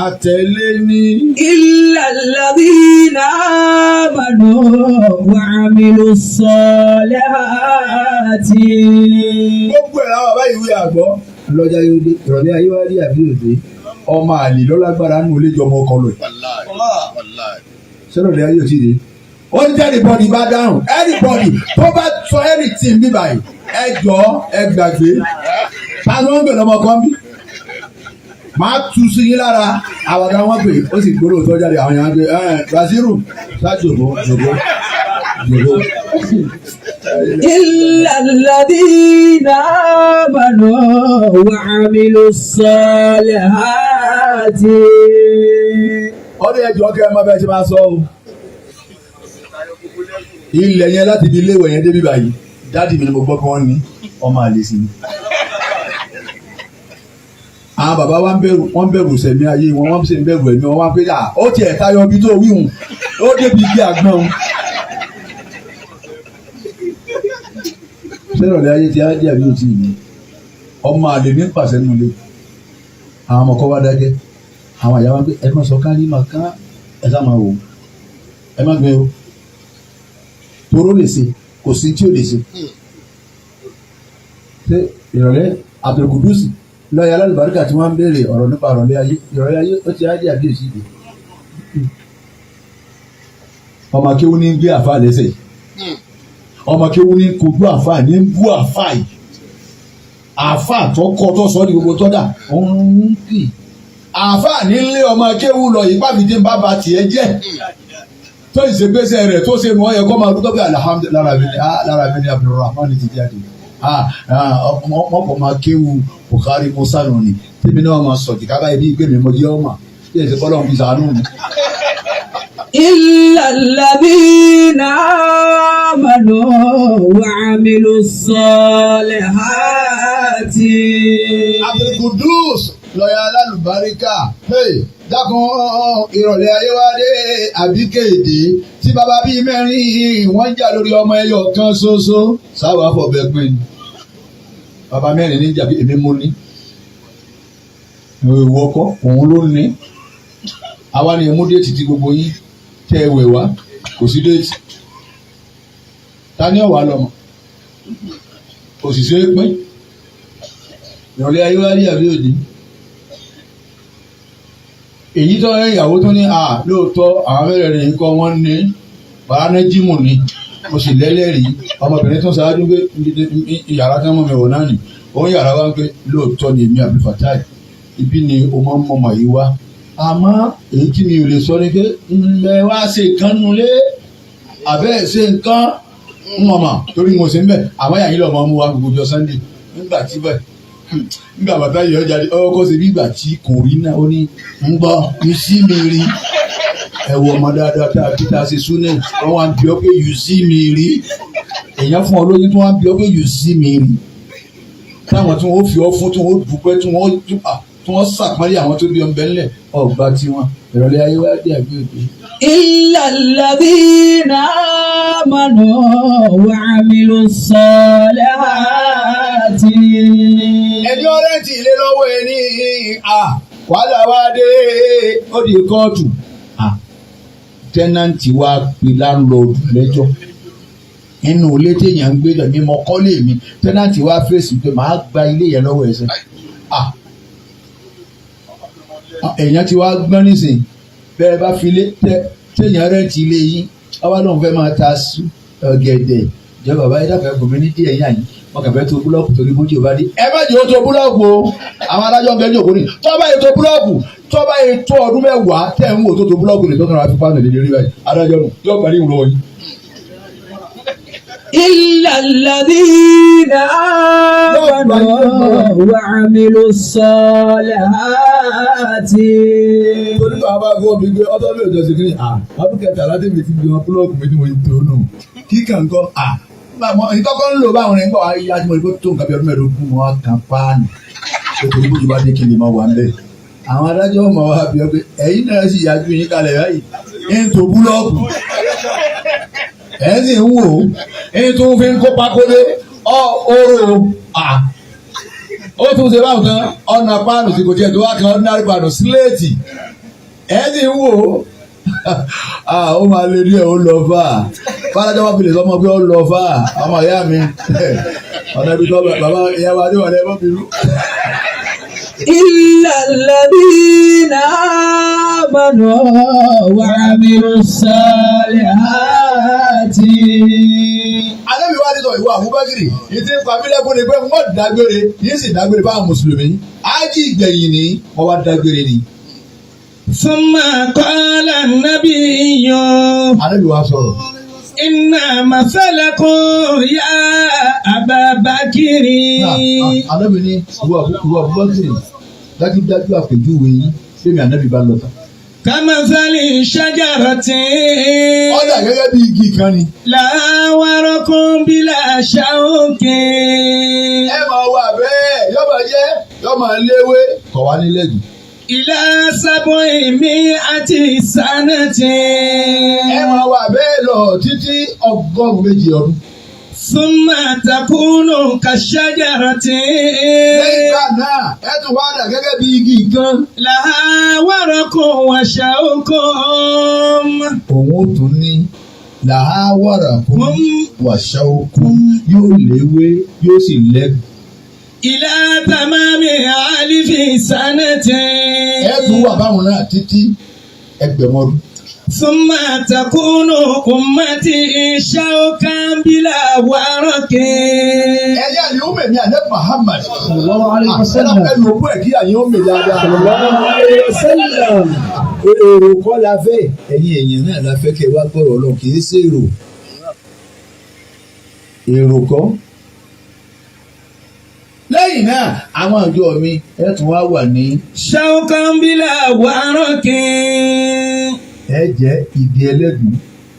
A: àtẹ̀lé ní.
C: إلا الذين آمنوا وعملوا الصالحات.
A: Gbogbo ẹ̀ làwọn bàbá ìwé àgbọ̀ lọ́jà yóò dé ìrọ̀lẹ́ ayé wá rí àbí òde ọmọ àlè lọ́lágbára nù olè jọ ọmọ ọkọ lọ yìí. Sọ́dọ̀ ayé ò tí ì dé. Ó ní anybody bá dáhùn, anybody tó bá sọ anything bí báyìí, ẹ jọ, ẹ gbàgbé. Ta ló ń bẹ̀rẹ̀ ọmọ kan bí? Máa tu sí yín lára. Àwàdà wọn pè, ó sì gbólóhùn tó jáde, àwọn èèyàn pé ẹ Basiru ṣáàjòkó jòkó jòkó.
C: إلا الذين آمنوا وعملوا الصالحات.
A: Ọdún ẹjọ́ kẹ́ ẹ má bẹ́ẹ̀ ṣe máa sọ o. Ilẹ̀ yẹn láti ibi iléèwé yẹn débi báyìí, daddy mi ni mo gbọ́ pé wọ́n ní ọmọ àlè sí ni. Àwọn bàbá wa ń bẹ̀rù, wọ́n ń bẹ̀rù sẹ̀mí ayé wọn, wọ́n sì ń bẹ̀rù ẹ̀mí wọn, wọ́n pé à ó tiẹ̀ tayọ ibi tó wíhùn, ó débi igi àgbọn òun. Sẹ́rọ̀lẹ́ ayé ti á jẹ́ àbí òtí yìí? Ọmọ àlè ní pàṣẹ nulẹ̀. Àwọn ọmọ kọ́ wá dájẹ́. Àwọn àyà wa pé ẹ má sọ kárí màá ká ẹ sá máa wò ó. Ẹ má gbé o. Toró lè ṣe, kò sí tí ò lè ṣe. Ṣé ìrọ̀lẹ́ Abdulkudusi lọ́ọ̀yà alálùbáríkà tí wọ́n ń béèrè ọ̀rọ̀ nípa ìrọ̀lẹ́ ayé, ìrọ̀lẹ́ ayé ó ti á jẹ́ àbí òsì ìdè? Ọmọ akéwú ní gbé àfa lẹ́sẹ̀ yìí. Ọmọ akéwú ní kojú àfa ní bú àfa yìí. Àfa tó kọ́ tó sọ ní gbogbo tọ́dà òun ń kì. Àfa nílé ọmọ akéwú lọ yìí pàfìdí bàbá tiẹ̀ jẹ́ tó ìṣègbésẹ̀ rẹ̀ tó ṣe mọ́ ẹ kọ́ máa dúpẹ́ pé alhamdulilayi lára mi ni, ah, lára mi ni Abdulrahman ti jáde, ah, ah, ọmọ máa kéwu Bukhari Musa nù ni tèmi náà máa sọ jìká báyìí bí ìgbé mi mo jẹ́ ọmọ tí èsì kọ́ lọ́n fi sàánú mi.
C: إلا الذين آمنوا وعملوا الصالحات.
A: Abdulkudus lọ́yà alálùbáríkà, hey, dákun, ìrọ̀lẹ́ ayé wá dé àbí kéde tí bàbá bíi mẹ́rin wọ́n ń jà lórí ọmọ ẹyọ kan ṣoṣo, sáwà fọ̀bẹ pin ni. Bàbá mẹ́rin ní jàbí èmi mú ní ìwọ kọ́ òun ló ní. Àwa ni mú déètì tí gbogbo yín tẹ́ ẹ wẹ̀ wá, kò sí déètì. Ta ni ọ̀wà lọ́mọ òṣìṣẹ́ pín? Ìrọ̀lẹ́ ayé wá rí àbí òde? Èyí tó ń ìyàwó tó ní à lóòótọ́, àwọn mẹ́rẹ̀ẹ̀rin yìí kọ́ wọ́n ní bàánájímù ni mo sì lẹ́lẹ́rìí. Ọmọbìnrin tó ń ṣáájú pé yàrá tí wọ́n mú mi wọ̀ náà nì òun yàrá wa ń pé lóòótọ́ ni èmi Abdulfatai ibi ni o máa ń mọ̀mọ́ yìí wá, àmọ́ èyí tí mi ò lè sọ ni pé ńlẹ̀ wá ṣe nǹkan nulẹ̀ àbẹ́ ṣe nǹkan ń mọ̀mọ́ torí mo ṣe ń bẹ̀, àmọ́ yàyí lọ́mọ mú wa gbogbo ọjọ́ Sunday nígbà tí bẹ́ẹ̀. Nígbà bàtà yìí ọjà ọkọ ṣe bí ìgbà tí kò rí náà ó ní ń gbọ́ you see me rí. Ẹ wo ọmọ dáadáa tá a fi tá a ṣe súnẹ̀ wọ́n wá ń bí ọ pé you see me rí. Èèyàn fún ọ lóyún tí wọ́n á bí ọ pé you see me rí. Táwọn tí wọ́n fi ọ fún tí wọ́n dúpẹ́ tí wọ́n sàpọ́nlé àwọn tó bí ọ ń bẹ ńlẹ̀ ọgbà tiwọn ìrọ̀lẹ́ ayé wá dé àbí òde.
C: إلا الذين آمنوا وعملوا الصالحات.
A: Ẹni ọ̀rẹ́ ti ilé lọ́wọ́ ẹni wàhálà wá dé ó di kóòtù. Tenant wá pe landlord lẹ́jọ́ inú ilé téèyàn ń gbé lọ mímọ kọ́lé mi tenant wá fèsì pé màá gba ilé yẹn lọ́wọ́ ẹ̀sẹ̀. Èèyàn ti wá gbọ́n nísìnyí bẹ́ẹ̀ bá fi ilé téèyàn rent ilé yín ọba lóun fẹ́ máa ta ọ̀gẹ̀dẹ̀ ìjọba bàbá yìí dàpọ̀ ẹ̀bùn mi ní díẹ̀ yàn yín wọn kàn fẹ́ tó búlọ́ọ̀kù torí bójú ò bá dé. Ẹ má jẹ́ ó tó búlọ́ọ̀kù o, àwọn adájọ́ ń bẹ ní òkú ni tó bá yẹ tó búlọ́ọ̀kù tó bá yẹ tó ọdún mẹ́wàá tẹ̀ ń wò tó tó búlọ́ọ̀kù ní tó kàn wá fi pàṣẹ lé lórí báyìí adájọ́ nù yóò parí ìwúrọ̀ yín.
C: إلا الذين آمنوا وعملوا الصالحات.
A: Torí bàbá fún mi gbé ọtọ́ mi ò jọ sí kí ni ọdún kẹtàlá tèmi ti gbé wọn búlọ́ọ̀kù mi tí mo ti tó nù kíkà ńkọ́ ìkọ́kọ́ ń lò báwọn rẹ̀ ń bọ̀ wá yá tí mo rí pé tó nǹkan bí ọdún mẹ́ẹ̀ẹ́dógún wọn kan páànù nítorí bójú bá dé kí n lè máa wà ń bẹ̀. Àwọn adájọ́ ọmọ wa bí ọ pé ẹ̀yin náà sì yájú yín kalẹ̀ báyìí ń tó búlọ́ọ̀kù ẹ̀ sì ń wò ó ń tún fi ń kó pákólé ọ oró ó tún ṣe báwọn kan ọ̀nà páànù tí kò tiẹ̀ tó wá kan ordinary páànù síléètì ẹ̀ sì ń wò ó ó máa lé díẹ̀ ó lọ fà á fàdájọ́ wọn fi lè sọmọ pé ó lọ fà á ọmọ ìyá mi ọ̀nà ibi tó bàbá ìyá wa ní wàlẹ́ ẹ̀mọ́ bínú.
C: إلا الذين آمنوا وعملوا الصالحات.
A: Ànábì wa ní sọ ìwọ Abubakar yìí ti ń pa mí lẹ́kún ni pé wọ́n dágbére yìí sì dágbére fáwọn mùsùlùmí ájì ìgbẹ̀yìn ni wọ́n wá dágbére ni.
B: ثم قال النبي
A: Ànábì wa sọ̀rọ̀.
B: إن مثلكم يا أبا بكر
A: Ànábì ní ìwọ Abubakar dájúdájú àpèjúwe yín sẹ́mi Ànábì bá lọ tán.
B: كمثل شجرة
A: Ó dà gẹ́gẹ́ bí igi kan ni.
B: لها ورق بلا شوك.
A: Ẹ máa wà bẹ́ẹ̀ yóò máa jẹ́ yóò máa léwé kọ̀ wá nílẹ̀ jù.
B: إلى 700 سنة.
A: Ẹ máa wà bẹ́ẹ̀ lọ títí 200 ọdún.
B: ثم تكون كالشجرة
A: Lẹ́yìn ìgbà náà ẹ tún wá dà gẹ́gẹ́ bí igi kan.
B: لها ورق وشوك.
A: Òun ó tún ní làáwàrà kún wàṣà okun yóò léwé yóò sì lẹ́gùn.
B: إلى تمام 1000 سنة.
A: Ẹ tún wà báwọn náà títí 1000 ọdún.
B: ثم تكون أمتي شوكا بلا ورق.
A: Ẹ̀yin àyè ó mèmí àná Muhammad.
C: Sallallahu alayhi wa sallam.
A: Ẹ lò ó ẹ̀ kí àyè ó mè dáadáa.
C: Sallallahu alayhi wa sallam.
A: Èrò kọ́ la fẹ́. Ẹ̀yin èèyàn náà la fẹ́ kẹ́ ẹ wá gbọ́rọ̀ Ọlọ́run kì í ṣe èrò. Èrò kọ́. Lẹ́yìn náà àwọn àjọ mi ẹ tún wá wà ní.
B: شوكا بلا ورق.
A: Ẹ jẹ́ igi ẹlẹ́gùn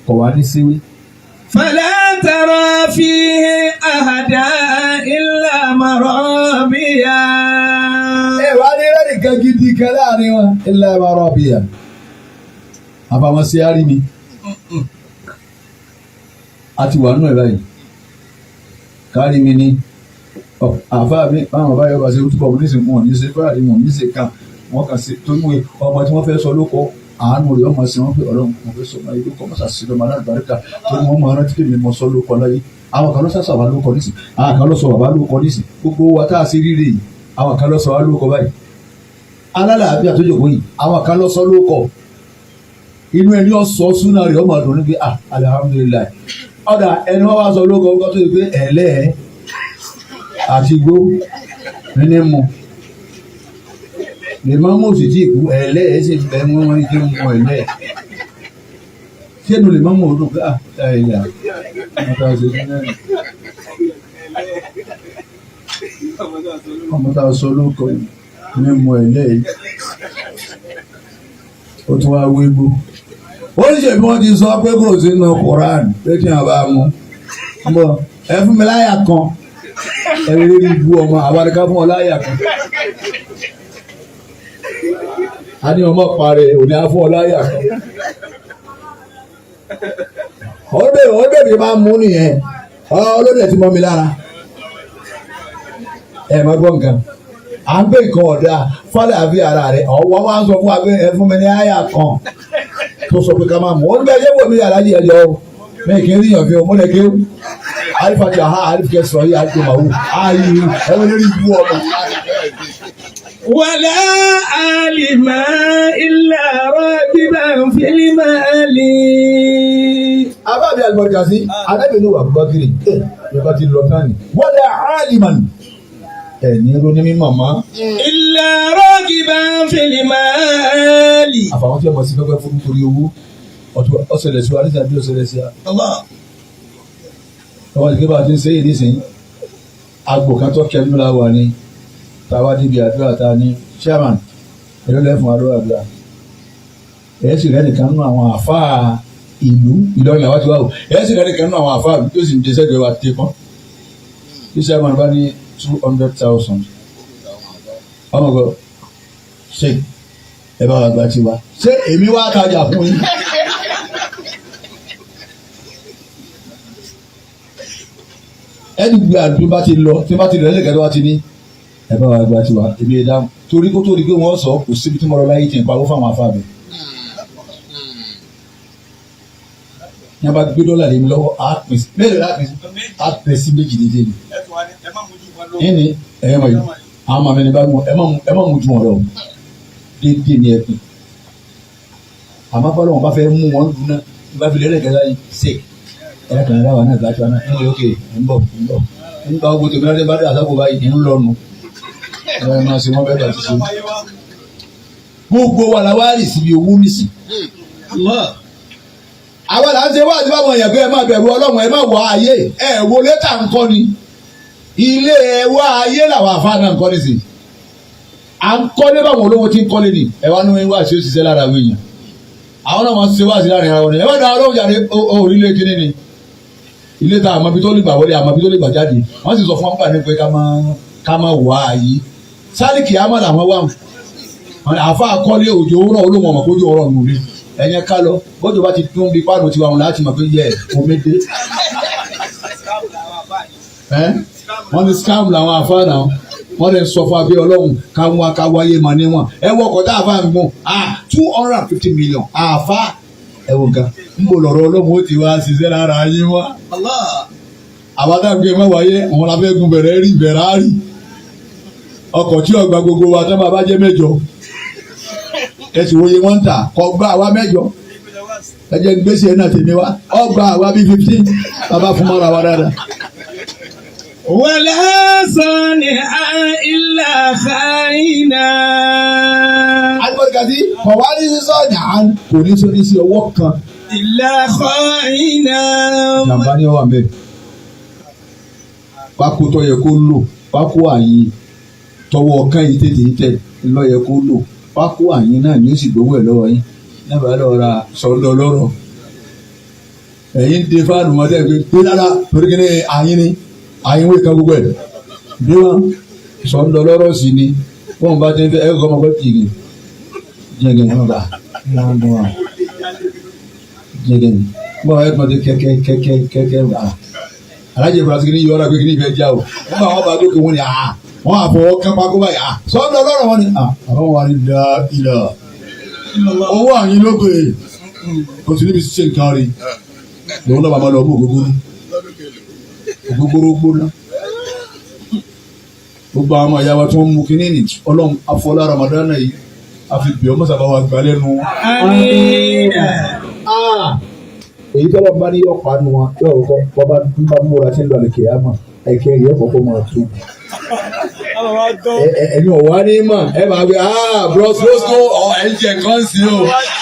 A: kọ̀ wá ní síwí.
B: فلا ترى فيه أحدا إلا مرابيا.
A: Ẹ wá ní rẹ́nìkan gidi kan láàrin wọn ilẹ̀ marabiya. Àbàwọn ṣe á rí mi. A ti wà nínú ẹ̀ báyìí. Kárí mi ni àfáà mi báwọn bá yọ bá ṣe túbọ̀ nísìnyí wọn ní ṣe fáàrí wọn ní ṣe kan wọn kàn ṣe tó mú ọmọ tí wọ́n fẹ́ sọ lóko àánú rẹ̀ ọmọ sí wọn pé Ọlọ́run mo fẹ́ sọ ọmọ yìí lóko mọ́sà sí lọ́mọ alábàárìkà tó ní wọ́n mọ rántí pé mi mọ sọ lóko láyé. Àwọn kan ló sàṣà wà lóko nísìn, àwọn kan ló sọ bàbá lóko nísìn, gbogbo wa tá a ṣe rírì yìí àwọn kan ló sọ wá lóko báyìí. Alálàáfíà tó jòkó yìí àwọn kan ló sọ lóko inú ẹni ọ̀sọ́ súná rẹ̀ ọmọ àdùn níbi ah alihamudulilayi ọ̀dà ẹni wọ́n wá sọ lóko ọkọ tó yẹ pé ẹ̀lẹ́ àti igbó ní mu lè má mú òsì tí ìkú ẹ̀lẹ́ ẹ̀ sì bẹ́ mú wọn ní mú ẹ̀lẹ́ sẹ́nu lè má mú ọdún ká ẹ̀yà wọ́n ta ṣe ní náà. Ọmọ tá a sọ lóko ní mo ẹ̀ lẹ́yìn. Ó tún wá wégbó. Ó ní ṣèbí wọ́n ti sọ pé kò sínú Quran pé kí wọ́n bá mú. Bọ̀ ẹ fún mi láyà kan. Ẹ rí rí ibú ọmọ àwọn àdìká fún ọ láyà kan. A ní ọmọ parẹ́ òní á fún ọ láyà kan. Ọdẹ mi máa ń mú nìyẹn. Ọlọ́dẹ ti mọ́ mi lára. Ẹ má gbọ́ nǹkan. À ń gbé nǹkan ọ̀dà fọ́lẹ̀ àbí ara rẹ̀. Ọ̀wọ́ wá ń sọ fún wa pé ẹ fún mi ní àyà kan tó sọ pé ká máa mú. Ó ní bẹ́ẹ̀ yẹ wò mí alájí ẹ jọ o. Mi kì í ríyàn fi o, mo lè ké alifati aha alifike sọ yìí àti màwù. Ayi ẹ wọ́n lórí ibú ọmọ.
B: ولا عالما إلا راغبا في المال.
A: Abáàbí Alimọ̀dìkàsí, Adábìnú wà Bubakiri, ẹ nípa ti lọ tán ni. Wala aliman. Ẹ ní ronú mímọ̀ mọ́.
B: إلا راغبا في المال.
A: Àfàwọn tí ọmọ sí pẹ́pẹ́ fún nítorí owó ọ̀sẹ̀lẹ̀ sí wa níta bí ọ̀sẹ̀lẹ̀ sí wa. Ọmọ ìgbé bá ti ń ṣe é nísìnyí. Agbo kan tó kẹnu la wà ní tàwa níbi àdúrà ta ní chairman èló lẹ́fún àdúrà àdúrà. Ẹ̀ sì rẹ́ nìkan nínú àwọn àfáà ìlú Ìlọrin làwọn ti wá o. Ẹ̀ sì rẹ́ nìkan nínú àwọn àfáà ìlú tó sì ń dé sẹ́gbẹ̀ẹ́ wa tẹ́ kán. Bí chairman bá ní 200,000. Ọmọ gbọ́ ṣe ẹ bá wa gba tiwa. Ṣé èmi wá tajà fún yín? Ẹni gbé àdúgbò bá ti lọ tí bá ti lọ ẹlẹ́gàá tó bá ti ní ẹ bá wa gba tiwa èmi ẹ dáhùn torí kó tó di pé wọ́n sọ kò síbi tí mo lọ láyé tí n pawó fáwọn afáàbẹ̀. Ní a bá gbé dọ́là lé mi lọ́wọ́ á pín sí mélòó la pín sí á pín sí méjì dédé ni. Ní ẹ̀yẹ́ mọ̀ yìí àwọn màmí ni bá mú ẹ má mú ju wọn lọ dédé ni ẹ pín. Àmọ́ bọ́lá wọn bá fẹ́ mú wọn dùn náà bá fi lẹ́lẹ́gàá láyé sèk ẹ kàn ra wà náà gbàtú àná ẹ ok ń bọ̀ ń bọ̀ ń gba ogun tèmi lọ́dẹ bá dé àtàkùn báyìí ń lọ́nu ẹ máa ṣe wọ́n bẹ́ẹ̀ bá ti ṣe. Gbogbo wa la wá rì síbi owó nísì. Àwa là ń ṣe wáàdí báwọn èèyàn pé ẹ má bẹ̀rù Ọlọ́run ẹ má wọ ayé ẹ wo létà ń kọ́ ni ilé ẹ wá ayé làwọn àfa náà ń kọ́ nísì. À ń kọ́lé báwọn olówó ti ń kọ́lé ni ẹ wá ní wá sí òṣìṣẹ́ lára àwọn èèyàn. Àwọn náà máa ń ṣe wáàsí láàrin ara wọn ni ẹ má dá Ọlọ́run jáde orílẹ̀ kíní ni ilé ta àmọ́ bí tó lè gbà wọlé àmọ́ bí tó lè gbà jáde wọ́n sì sọ fún wọn ní pé ká má wà á yìí sálíkì àmọ́ làwọn wà wọn àfa àkọlé òjò rọ̀ olóhùn ọmọ kójú ọ̀rọ̀ nù mí ẹ̀yẹn ká lọ bójú bá ti dún bí páànù tiwa wọn láti mọ̀ pé yẹ omi dé. Wọ́n ní scam làwọn àfa náà wọ́n lè sọ fún abẹ́ Ọlọ́run káwọn akáwáyé mà níwọ̀n ẹ wọ ọkọ̀ tá àfa ń gùn 250 million àfa ẹ wọ nǹkan ń bò lọ́rọ̀ Ọlọ́run ó ti wá ṣiṣẹ́ lára yín wá. Àwọn tá a gbé mọ́ wáyé àwọn la fẹ́ gun bẹ̀rẹ̀ rí bẹ̀rẹ̀ á rí ọkọ̀ tí ọgbà gbogbo wa tó máa bá jẹ́ mẹ́jọ ẹ sì wòye wọ́n ń tà kọ́ gbá àwa mẹ́jọ ẹ jẹ́ gbèsè náà tèmi wá ọgbà àwa bíi 15 bàbá fún mọ́ra wa dáadáa.
B: ولا صانعا إلا خائنا.
A: Alimọ̀dìkàtì kọ̀ wá ní sísọ ní à ń kò ní sọ ní sí ọwọ́ kan.
B: إلا خائنا.
A: Jàmbá ni ọwọ́ àmì pákó tó yẹ kó lò pákó àyìn tọwọ́ kan yìí tètè tẹ lọ yẹ kó lò pákó àyìn náà ni ó sì gbowó ẹ̀ lọ́wọ́ yín náà lọ́ọ́ ra sọ̀ndọ̀ lọ́rọ̀ ẹ̀yin dé fáànù wọn tẹ́ pé dáadáa torí kí ni àyìn ni àyìn wíì kan gbogbo ẹ̀ bí wọn sọ̀ndọ̀ lọ́rọ̀ sí ni wọn bá ti ń fẹ́ ẹ̀ kọ́ ọmọ pẹ́ tìrì jẹ́gẹ̀ ní ọ̀gá jẹ́gẹ̀ ní bọ́ọ̀ ẹ̀ tún ti kẹ́kẹ́ kẹ́kẹ́ kẹ́kẹ́ alájẹ ìfura sí ni yọ̀ọ́ra pé kí ni ìfẹ́ já o wọ́n bá wọn bá dókè wọn ni wọ́n àfọwọ́ kápá kó báyìí sọ́dọ̀ lọ́rọ̀ wọn ni àwọn wà ní da ilà owó àyín lókè kò sí níbi ṣíṣe nǹkan rí lòun náà bàbá lọ mú ògógóró ògógóró gbóná gbogbo àwọn ọmọ ìyá wa tí wọ́n mú kínní ní Ọlọ́run afọlá Ramadan yìí àfi bíọ́ mọ́sàbá wa gbà lẹ́nu.
B: Àmín.
A: Èyí tọ́lọ́ bá ní ọ̀pá nu wọn yóò kọ́ bọ́bá bá múra sí lọ́ọ̀lì kìámà ẹ̀kẹ́ yóò kọ́kọ́ máa tó. Ẹ̀yin ọ̀wá ní mà ẹ máa gbé bros rosco ọ̀ ẹ̀ ń jẹ nǹkan sí o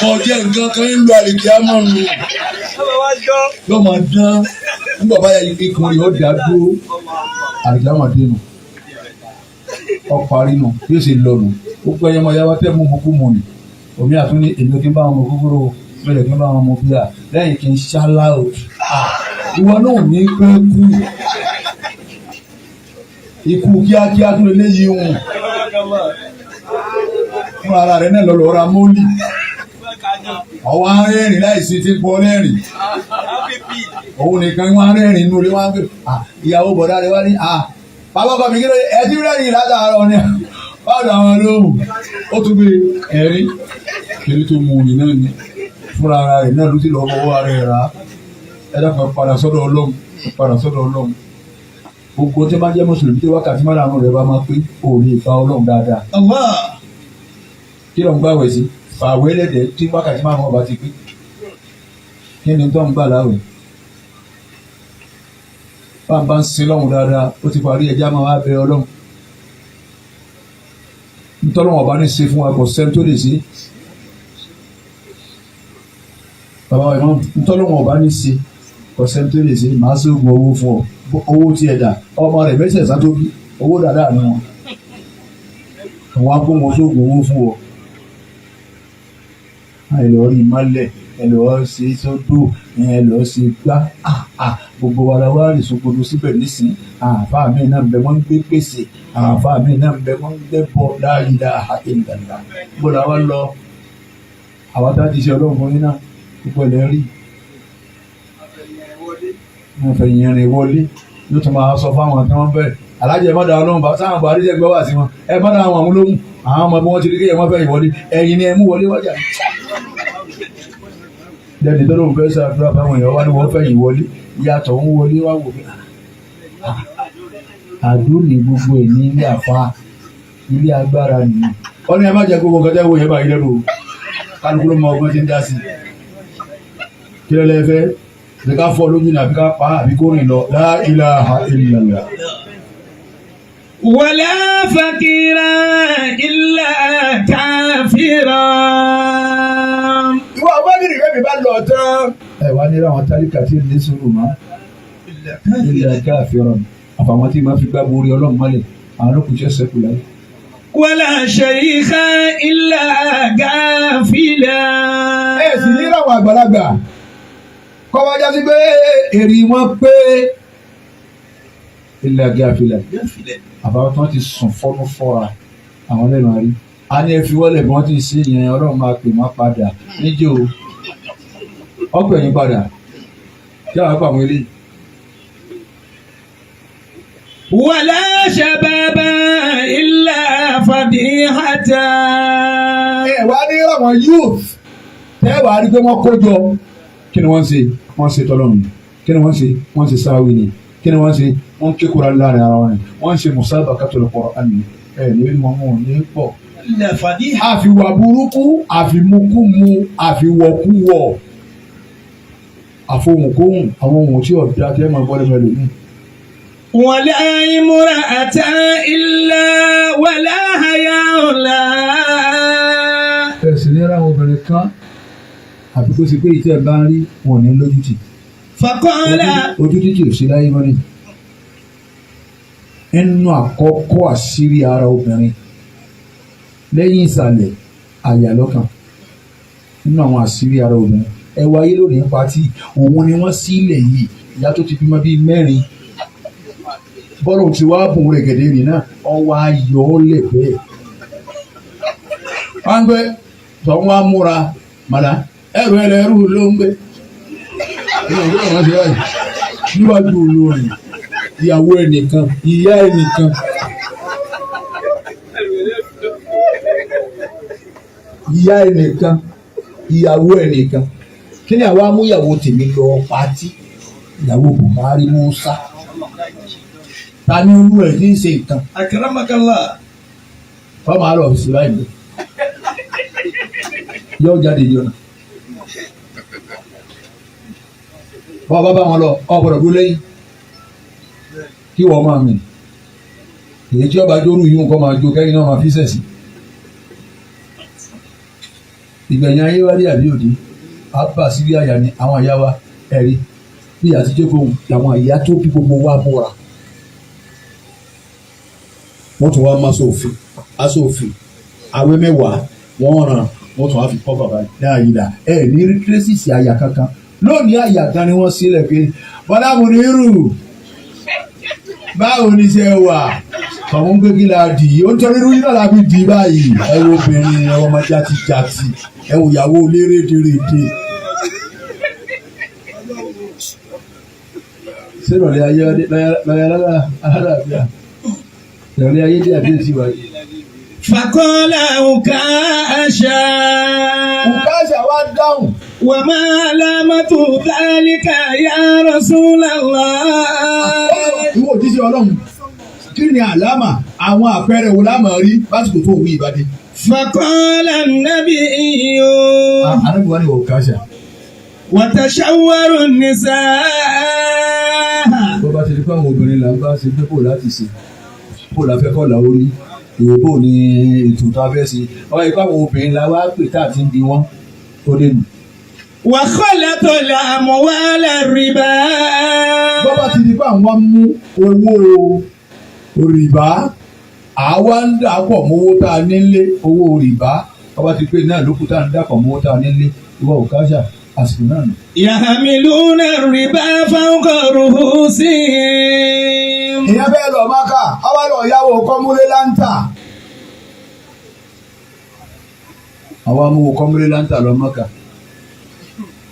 A: ọ̀ jẹ́ nǹkan kan ń lo àlìkìámà nù. Yóò máa dán nígbà báyà ikùn rẹ̀ ó dá dúró àlìkìámà dénú. Ọparí nù yóò sì lọ nù. Gbogbo ẹyẹ ọmọ ìyá wa tẹ́ mú mu kú mu nì. Omi àtún ní èmi kí n bá wọn mọ kúkúrú mẹ́lẹ̀ kí n bá wọn mọ bíà lẹ́yìn kí n ṣálá o. Ìwọ náà ní pẹ́ kú. Ikú kíákíá tún lè léyìí hùn. Fún ara rẹ̀ náà lọ́lọ́ ra mólì. Ọwọ́ arẹ́rìn láìsí ti pọ̀ rẹ́rìn. Òun nìkan wọ́n arẹ́rìn inú ilé wọn gbé. Ìyàwó bọ̀dá rẹ̀ wá ní bàbá ọkọ mi kí ló dé ẹ ti rẹ́rìn látàárọ̀ ni. Báwo ni àwọn olóhùn? Ó tún gbé ẹ̀rín. Kiri tó mu òyìn náà ni. Fúnra ara rẹ̀ náà ló ti lọ fọwọ́ ara rẹ̀ rà á. Ẹ dákun padà sọ́dọ̀ Ọlọ́run. Padà sọ́dọ̀ Ọlọ́run. Gbogbo tí bá jẹ́ mùsùlùmí tí wákàtí márùn-ún rẹ̀ bá máa pé òun lè fa Ọlọ́run dáadáa. Kí ló ń gbàwẹ̀ sí? Fàwé lẹ́dẹ̀ tí wákàtí márùn-ún ọba ti pé. Kí ni tó ń gbà láwẹ̀? Bá ń bá ń sin lọ́hùn dáadáa, ó ti parí ẹja máa wá bẹ Ọlọ́run. Ntọ́lọ́wọ̀n ọba ní ṣe fún wa kò sẹ́ni tó lè ṣe. Bàbá wa ìmọ̀ ntọ́lọ́wọ̀n ọba ní ṣe kò sẹ́ni tó lè ṣe. Màá ṣe oògùn owó fún ọ. Owó tiẹ̀ dà, ọmọ rẹ̀ mẹ́sẹ̀ẹ̀sán tó bí owó dáadáa ni wọn. Àwọn akóhun sóògùn owó fún ọ. Ẹ lọ rí mọ́lẹ̀, ẹ lọ ṣe sódò, ẹ lọ ṣe gbá. Gbogbo wa la wá rí sókodo síbẹ̀ nísìnyí. Àáfàá mi náà ń bẹ wọ́n ń gbé pèsè. Àáfàá mi náà ń bẹ wọ́n ń gbé bọ́ la ilaha illallah. Bó la wá lọ? Àwọn tá a ti ṣe Ọlọ́run fún yín náà, gbogbo ẹ̀ lẹ́ rí. Wọ́n fẹ́ yẹrin wọlé. Yóò tún máa sọ fáwọn tí wọ́n bẹ̀. Alájẹ mọ́dà Ọlọ́run bá sáwọn Buhari jẹ́ gbọ́ wá sí wọn. Ẹ mọ́dà àwọn àwọn olóhùn. Àwọn ọmọ bí wọ́n ti rí kéèyàn wọ́n fẹ́ ìwọlé. Ẹ̀yin ni ẹ mú wọlé wájà. Lẹ́ni tó lóun fẹ́ ṣàdúrà fáwọn èèyàn wá ní wọ́n fẹ́ ìwọlé. Ìyàtọ̀ ń wọlé wá wò pé àdó ní gbogbo ẹ̀ ní ilé àfa ilé agbára nìyí. Wọ́n ní ẹ má jẹ́ gbogbo nǹkan tẹ́ wò yẹn báyìí lẹ́nu o. Kálukú ló mọ ọgbọ́n tí ń dá sí i. Kí ló lẹ́ fẹ́? Àbí ká fọ́ lójú ni àbí ká pa àbí kó rìn lọ. La ilaha illallah.
B: Wala fakira illa kafira.
A: Ìwọ ọgbẹ́bìnrin rẹ̀ mi bá lọ tán. Ẹ wá ní àwọn tálíkà tí ń ní sùúrù mọ́. Illa kafira. Àfàwọn tí màá fi gbá borí Ọlọ́run mọ́lẹ̀, àwọn olókùn tí ó sẹ́kù láyé.
B: Wala shaykha illa gafila.
A: Ẹ sì ní àwọn àgbàlagbà kọ́ wá já sí pé èrì wọn pé illa gafila. Àbáwọn tí wọ́n ti sùn fọ́nú fọ́ra àwọn lẹ́nu àrí. A ní ẹ fi wọ́lẹ̀ bí wọ́n ti ṣe yẹn Ọlọ́run máa pè wọ́n padà níjó ọ̀pẹ̀ yín padà kí àwọn àpò àwọn eléyìí.
B: Wala shababa illa fadihata.
A: Ẹ wá ní àwọn youth tẹ́ wàá rí pé wọ́n kó jọ kí ni wọ́n ń ṣe? Wọ́n ń ṣe tọ́lọ́run ni. Kí ni wọ́n ń ṣe? Wọ́n ń ṣe sáwì ni. Kí ni wọ́n ń ṣe? Wọ́n ń ké Kùránì láàrin ara wọn ni. Wọ́n ń ṣe musabaqatul Qur'an ni. Ẹ ní wọn ò ní pọ̀. Àfiwà burúkú, àfimukúmu, àfiwọ̀kúwọ̀, àfohùnkóhùn, àwọn ohun tí ọ̀dà tẹ́ máa gbọ́ lẹ́nu ẹlòmíì.
B: Wala imra'ata illa wala haya'un la.
A: Ẹ sì ní ra àwọn obìnrin kan àfi kó ṣe pé ìtẹ́ bá ń rí wọn ní lójútì.
B: Faqala.
A: Ojú títì ò sí láyé mọ́ni. Nínú àkọ́kọ́ àṣírí ara obìnrin lẹ́yìn ìsàlẹ̀ àyà lọ́kàn. Nínú àwọn àṣírí ara obìnrin. Ẹ wá ayé lónìí ń patí òun ni wọ́n sílẹ̀ yìí ìyá tó ti bímọ bíi mẹ́rin. Bọ́lá ti wá bùn rẹ̀ gẹ̀dẹ̀ rìn náà ọwọ́ ayọ̀ ó lè bẹ́ẹ̀. Wọ́n ń gbé tọ́ wọ́n á múra mọ̀lá ẹrù ẹlẹ́rù ló ń gbé. Níwájú olórin ìyàwó ẹnìkan ìyá ẹnìkan. Ìyá ẹnìkan ìyàwó ẹnìkan. Kí ni àwa mú ìyàwó tèmi lọ patí? Ìyàwó Buhari Musa. Ta ni olú ẹ̀ tí ń ṣe nǹkan?
B: Akramakallah.
A: Wọ́n máa lọ sí báyìí. Yóò jáde yìí ọ̀nà. Bọ́ bá bá wọn lọ, ọ gbọ́dọ̀ dúró lẹ́yìn. Kí wọ́n máa mì. Èyí tí ọba jóru yìí nǹkan máa jó kẹ́yìn náà máa fi sẹ̀sì. Ìgbẹ̀yìn ayé wá rí àbí òde. Abba síbí àyà ni àwọn ìyá wa ẹ̀rí. Bí ìyá ti jókòó làwọn ìyá tó bí gbogbo wa múra. Wọ́n tún wá má sófin aṣọ òfin awẹ́ mẹ́wàá wọ́n ràn wọ́n tún wá fi kọ́ bàbá yìí dáa ẹ ní rí tírésìsì àyà kankan lónìí. Àyà gan ni wọ́n sílẹ̀ pé bọ́dá mo ní rù, báwo ni ṣe wà tọ̀hún ń gbé kí la dì í, ó ń tọ́rí irú yìí náà la fi dì í báyìí. Ẹ wo obìnrin, ẹ wo ọmọ játijàti, ẹ wo ìyàwó olérédèrèdè. Ṣé ìrọ̀lẹ́ ayé lọ́yà alálàáfíà ìrọ̀lẹ́ ayé dé àbí èsì wáyé?
B: فقال عكاشة
A: Ùkáṣà wá dáhùn.
B: وما علامة ذلك يا رسول الله؟
A: Ìwọ òjíṣẹ́ Ọlọ́run, kí ni àlámà, àwọn àpẹẹrẹ wo lámà rí lásìkò tó wí ìbàdí?
B: فقال النبي
A: Ànábì wa ni ìwọ Ùkáṣà.
B: وتشاور النساء.
A: Bó bá ti di pé àwọn obìnrin là ń bá ṣe pé bò láti ṣe bò la fẹ́ kọ́ là orí ìwé bò ní ètò tá a fẹ́ ṣe ọ̀rọ̀ ìpá àwọn obìnrin la wá pè tá a ti ń bi wọ́n ó dé nù.
B: وخلط الأموال الربا.
A: Bó bá ti di pé àwọn mú owó rìbá, àwa ń dà pọ̀ mọ́wó tá a nílé, owó rìbá, bó bá ti pé náà lókù tá a ń dà pọ̀ mọ́wó tá a nílé, ìwọ Ùkáṣà, àsìkò náà nù.
B: يحملون الربا فوق رؤوسهم.
A: Ìyẹn bẹ́ẹ̀ lọ Mákà, àwa lọ yáwó kọ́múlé láńtà. Àwa mú kọ́múlé láńtà lọ Mákà.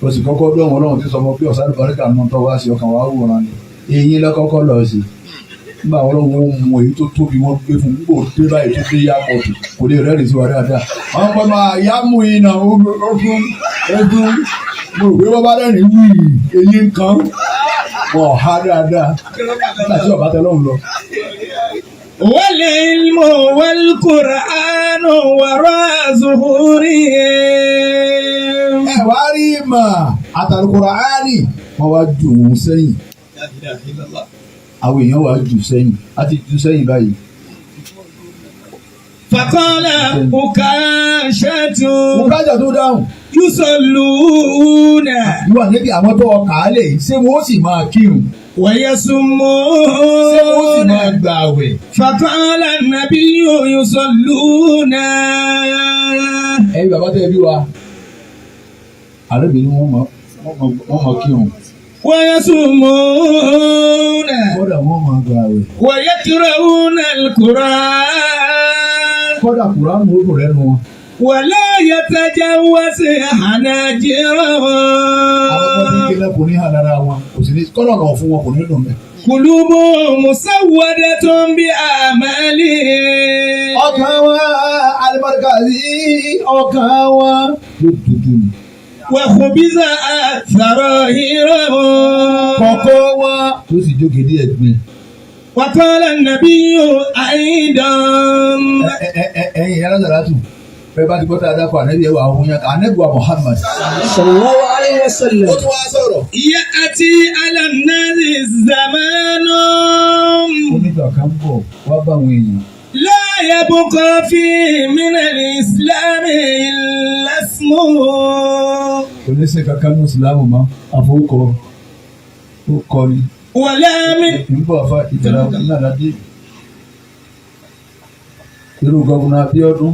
A: O sì kọ́kọ́ dún àwọn ọlọ́run tí sọ fún pé ọ̀sán àlùbáríkà náà tọ́ wá sí ọkàn wa wòran ni. Eyín lọ́kọ́kọ́ lọ sí. Nígbà àwọn ọlọ́run ó mú èyí tó tóbi wọ́n gbé fún gbò dé báyìí tó dé yàpọ̀tù kò lè rẹ́rìn sí wa dáadáa. Àwọn ọmọ máa yá mú iná ó fún ó fún mo rò pé wọ́n bá rẹ́rìn wí eyín kan wọn ò há dáadáa nígbà tí ọ̀bá tẹ lọ́run lọ.
B: والعلم والقرآن وراء ظهورهم.
A: Ẹ wá rí ìmọ̀ àtàlùkùránì, wọ́n wá jù ú sẹ́yìn. Àwọn èèyàn wá jù sẹ́yìn, á ti jù sẹ́yìn báyìí.
B: فقال عكاشة
A: Ùkáṣà tó dáhùn.
B: يصلون
A: Ìwà níbi àwọn tó ọkà á lè ṣé wọ́n ó sì máa kírun? Ṣé wọ́n ó sì
B: ويصومون.
A: máa gbààwẹ̀?
B: فقال النبي يصلون.
A: Ẹ̀yin bàbá tẹ́ ẹ bí wa. Àrẹ́bìnrin wọ́n máa kírun.
B: ويصومون.
A: Kódà wọ́n máa gbààwẹ̀.
B: ويقرؤون القرآن.
A: Kódà Kùránù ó dùn lẹ́nu wọn.
B: ولا يتجاوز حناجرهم.
A: Àwọn ọmọ tí ń ké lẹ́kùn ní hàn lára wọn. Kò sì ní kọ́dọ̀ ọ̀nà fún wọn kò ní dùn mẹ́.
B: قلوبهم مسودة بأعمالهم.
A: Ọkàn wọn alibarika sí ọkàn wọn yóò dúdú ni.
B: وخبز سرائرهم.
A: Kọ̀kọ́ wọn yóò sì jókè díẹ̀ gbin.
B: وقال النبي أيضا
A: Ẹ̀yin ìyá lásàlátù bẹ́ẹ̀ bá ti gbọ́ tá a dákọ̀ ànẹ́bí ẹwà àwọn yẹn ànẹ́bí wa Muhammad.
C: صلى الله عليه وسلم.
A: Ó tún wá sọ̀rọ̀.
B: يأتي على الناس زمان
A: Onígbà kan bọ̀ wá bá àwọn èèyàn.
B: لا يبقى فيه من الإسلام إلا اسمه.
A: Kò ní sí kankan ní ìsìlámù mọ́ àfọwọ́kọ ó kọ ni.
B: ولا من
A: Ń bọ̀ fa ìjọba náà ládé. Irú gọ́gùnà Abíọ́dún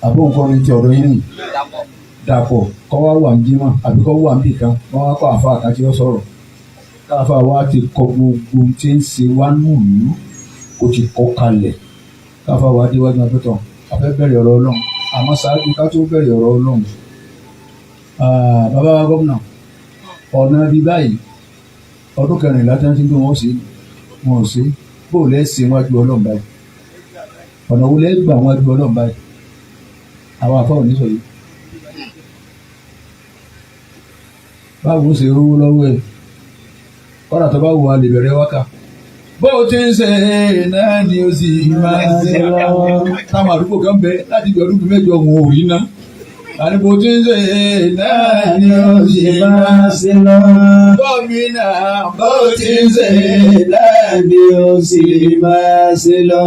A: àbóǹkọrin ti ọ̀dọ̀ yín nì. Dàpọ̀ kọ́ wá wà ń jímọ̀ àbí kọ́ wà ń bì kan wọ́n wá kọ́ àfa àkàtì ó sọ̀rọ̀. Káfá wa ti kọ gbogbo tí ń ṣe wá nùlú kò ti kọ kalẹ̀. Káfá wa déwájú abẹ́tọ̀ a fẹ́ bẹ̀rẹ̀ ọ̀rọ̀ Ọlọ́run àmọ́ ṣáájú ká tó bẹ̀rẹ̀ ọ̀rọ̀ Ọlọ́run. Bàbá wa gómìnà, ọ̀nà bíi báyìí ọdún 14 tí wọ́n ti ń gbé wọn sí wọn ò sí bó o lẹ́sìn wájú Ọlọ́run báyìí, ọ̀nà wo lẹ́ gbà wájú Ọlọ́run báyìí? Àwọn àfa ò ní sọ yìí. Báwo ó ṣe rówó lọ́wọ́ ẹ̀ kọ́dà tó bá wù wá lè bẹ̀rẹ̀ wákà bó o ti ń ṣe náà ni ó sì máa ń ṣe lọ́wọ́ táwọn àdúgbò kan bẹ láti ibi ọdún 8 wọn ò rí ná àní bó o ti ń ṣe náà ni ó sì máa ń ṣe gómìnà bó o ti ń ṣe náà
C: ni ó sì máa ṣe lọ.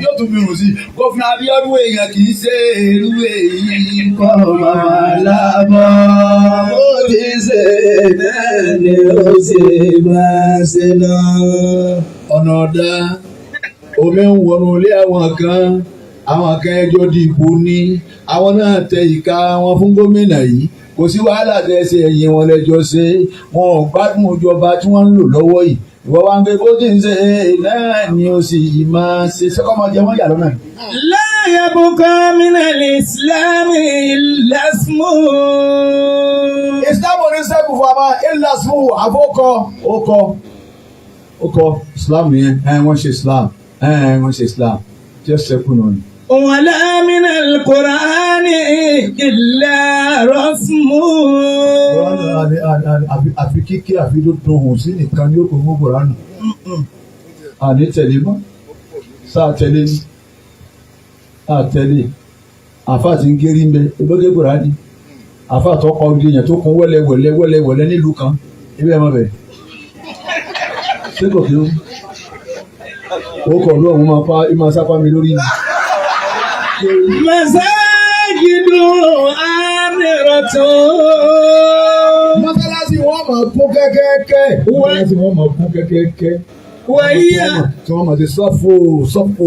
A: Yóò tún fi rùn sí gómìnà Abíọ́dún èèyàn kì í ṣe irú èyí.
C: Kọ́ máa lábọ̀ bó ti ṣe náà ni ó sì máa ṣe lọ.
A: Ọ̀nà ọ̀dà Omi ń wọnú ilé àwọn kan, àwọn kan ẹjọ́ dìbò ní, àwọn náà tẹ ìka wọn fún gómìnà yìí. Kò sí wàhálà tẹ ṣe ẹ̀yìn wọn lẹ́jọ́ ṣe, wọn ò gbádùn ìjọba tí wọ́n ń lò lọ́wọ́ yìí. Ìwọ wá ń gbé bó ti ń ṣe náà ni ó sì máa ṣe sẹ́kọ́ máa jẹ wọ́n yà lọ́nà.
B: لا يبقى من الإسلام إلا اسمه.
A: Islam ò ní sẹ́kù fún wa ìlàsùn àfọkọ ọkọ ọkọ Islam yẹn ẹ wọ́n ṣe Islam ẹ wọ́n ṣe Islam tí ó sẹ́kù náà ni.
B: ولا من القرآن إلا رسمه.
A: Àfi kíkí àfi ló dùn hùn sí nìkan ní òkú mú Kùránì. Àní tẹ̀lé mọ́, sáà tẹ̀lé ní, àtẹ̀lé, àfa ti ń gérí ń bẹ, ebókè Kùránì, àfa tó kọ ọdún yẹn tó kún wẹ́lẹ́wẹ́lẹ́ wẹ́lẹ́wẹ́lẹ́ nílùú kan, ibẹ̀ ẹ̀ mọ̀ bẹ̀. Ṣé kò kí ó? Ó kọ̀ lóun òun máa pa ìmọ̀ sápá mi lórí ni.
B: مساجد عامرة.
A: Mọ́sálásí wọ́n máa kún kẹ́kẹ́kẹ́. Mọ́sálásí wọ́n máa kún kẹ́kẹ́kẹ́.
B: وهي
A: Tí wọ́n máa ti sọ́fò sọ́fò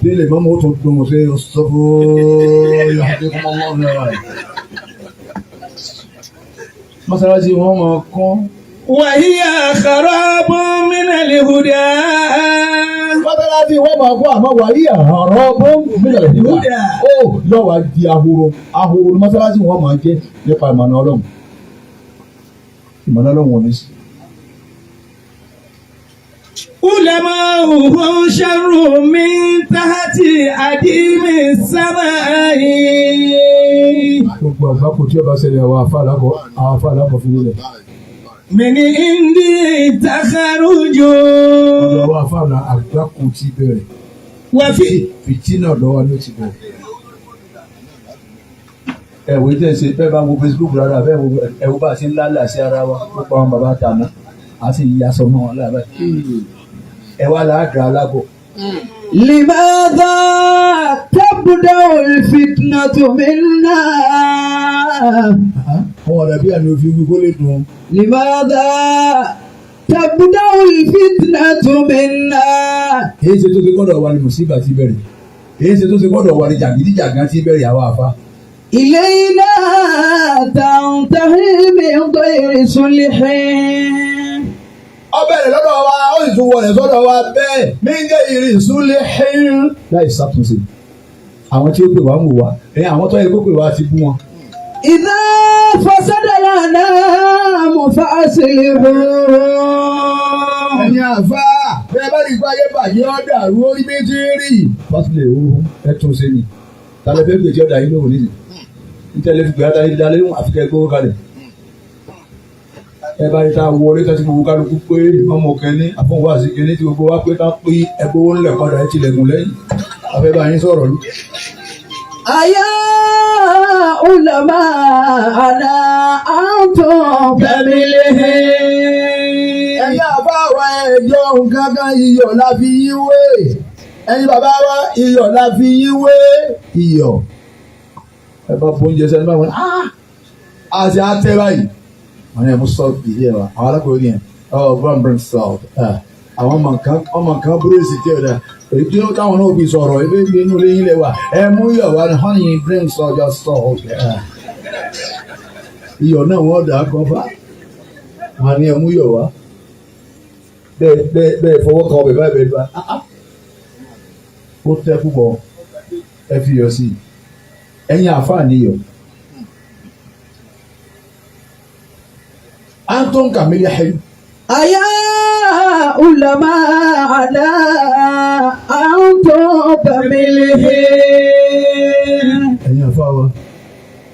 A: tí ilé mọ́mọ́ ó tún dùn sí sọ́fò yàtọ̀. Mọ́sálásí wọ́n máa kún.
B: وهي خراب من الهدى.
A: Mọ́sálásí wọ́n máa kún àmọ́ wàyí àrọ́ bó mílẹ̀ ìhúdà. Ó lọ́wọ́ di ahoro. Ahoro ni mọ́sálásí wọ́n máa jẹ́ nípa ìmọ̀nà Ọlọ́run. Ìmọ̀nà Ọlọ́run ò ní sí.
B: علماؤهم شر من تحت أديم السماء.
A: Gbogbo àgbákò tí ó bá ṣẹlẹ̀ àwọn àfa àlákọ̀ àwọn àfa àlákọ̀ fi lélẹ̀.
B: من عندي تخرج.
A: Ọ̀dọ̀ àwọn àfa àlà àgbákò ti bẹ̀rẹ̀.
B: وفي
A: Fìtínà ọ̀dọ̀ wa ló ti bẹ̀rẹ̀. Ẹ̀wò tí ẹ̀ ṣe bẹ́ẹ̀ bá wo Facebook rárá bẹ́ẹ̀ wo ẹ̀wò bá a ṣe ń lálẹ́ àṣẹ ara wa púpọ̀ àwọn bàbá tàná a sì yí aṣọ mọ́ wọn láàbẹ̀. Ẹ wá làágà alábọ̀.
C: لماذا تبدأ الفتنة منا؟
A: Àwọn ọ̀rẹ́ bí àmì òfin wí kó lè dùn.
C: لماذا تبدأ الفتنة منا؟
A: Èyí ṣe tó ṣe gbọ́dọ̀ wà ní mùsíbà ti bẹ̀rẹ̀. Èyí ṣe tó ṣe gbọ́dọ̀ wà ní jàgídíjàgan ti bẹ̀rẹ̀ àwọn àfa.
C: إلينا تنتهي من غير صلح.
A: Ọbẹ̀ rẹ̀ lọ́dọ̀ wa ó sì tún wọlé sọ́dọ̀ wa bẹ́ẹ̀ míngẹ́ ìrìn ìsúlẹ̀ xẹ́yìn. Láì ṣàtúnṣe àwọn tí ó pè wá ń wò wá ẹ̀yìn àwọn tó yẹ kó pè wá ti bú wọn.
C: إذا فسد الأنام فأصلحوا.
A: Ẹ̀yin àfa bẹ́ẹ̀ bá rí i pé ayé bàjẹ́ ọ́ dàrú orí méjì rí. Fásilẹ̀ o ẹ tún ṣe ni tálẹ̀ fẹ́ gbèjì ọ̀dà yín lóhùn nísì nítorí fi gbé adarí dalé lóhùn àfikẹ́ gbówó kalẹ̀. Ẹ bá rí ta wọlé tó ti gbogbo kálukú pé ọmọ kẹ́ni àfọwọ́ àti kẹ́ni tí gbogbo wa pé ká pé ẹgbówó ńlẹ̀ padà ẹ tilẹ̀kùn lẹ́yìn afẹ́ bá yín sọ̀rọ̀ ni.
C: أيا علماءنا أنتم كمله.
A: Ẹ̀yin àbá wa ẹ̀jọ̀ nǹkan kan iyọ̀ la fi yín wé. Ẹ̀yin bàbá wa iyọ̀ la fi yín wé iyọ̀. Ẹ bá bó oúnjẹ sẹ́ni báwọn á ṣe á tẹ́ báyìí. Wọ́n ní ẹ̀ mú salt bìí ẹ̀ wá àwọn alákòwé ni ẹ̀ ọ̀ brown brown salt àwọn ọmọ nǹkan búrẹ́sì tí ò dá èyí tí táwọn náà fi sọ̀rọ̀ ebi inú ilé yín lè wà ẹ mú iyọ̀ wá ní honey bring salt just salt. Iyọ̀ náà wọ́n dà á kan fá wọn ní ẹ mú iyọ̀ wá bẹ́ẹ̀ bẹ́ẹ̀ bẹ́ẹ̀ fọwọ́ kan ọbẹ̀ báyìí bẹ́ẹ̀ bá ó tẹ́ púpọ̀ ẹ fi iyọ̀ sí i ẹ̀yin àfáàní iyọ̀. Anton Kamili Hayu.
C: أيا علماءنا أنتم كمله.
A: Ẹ̀yin àfa wa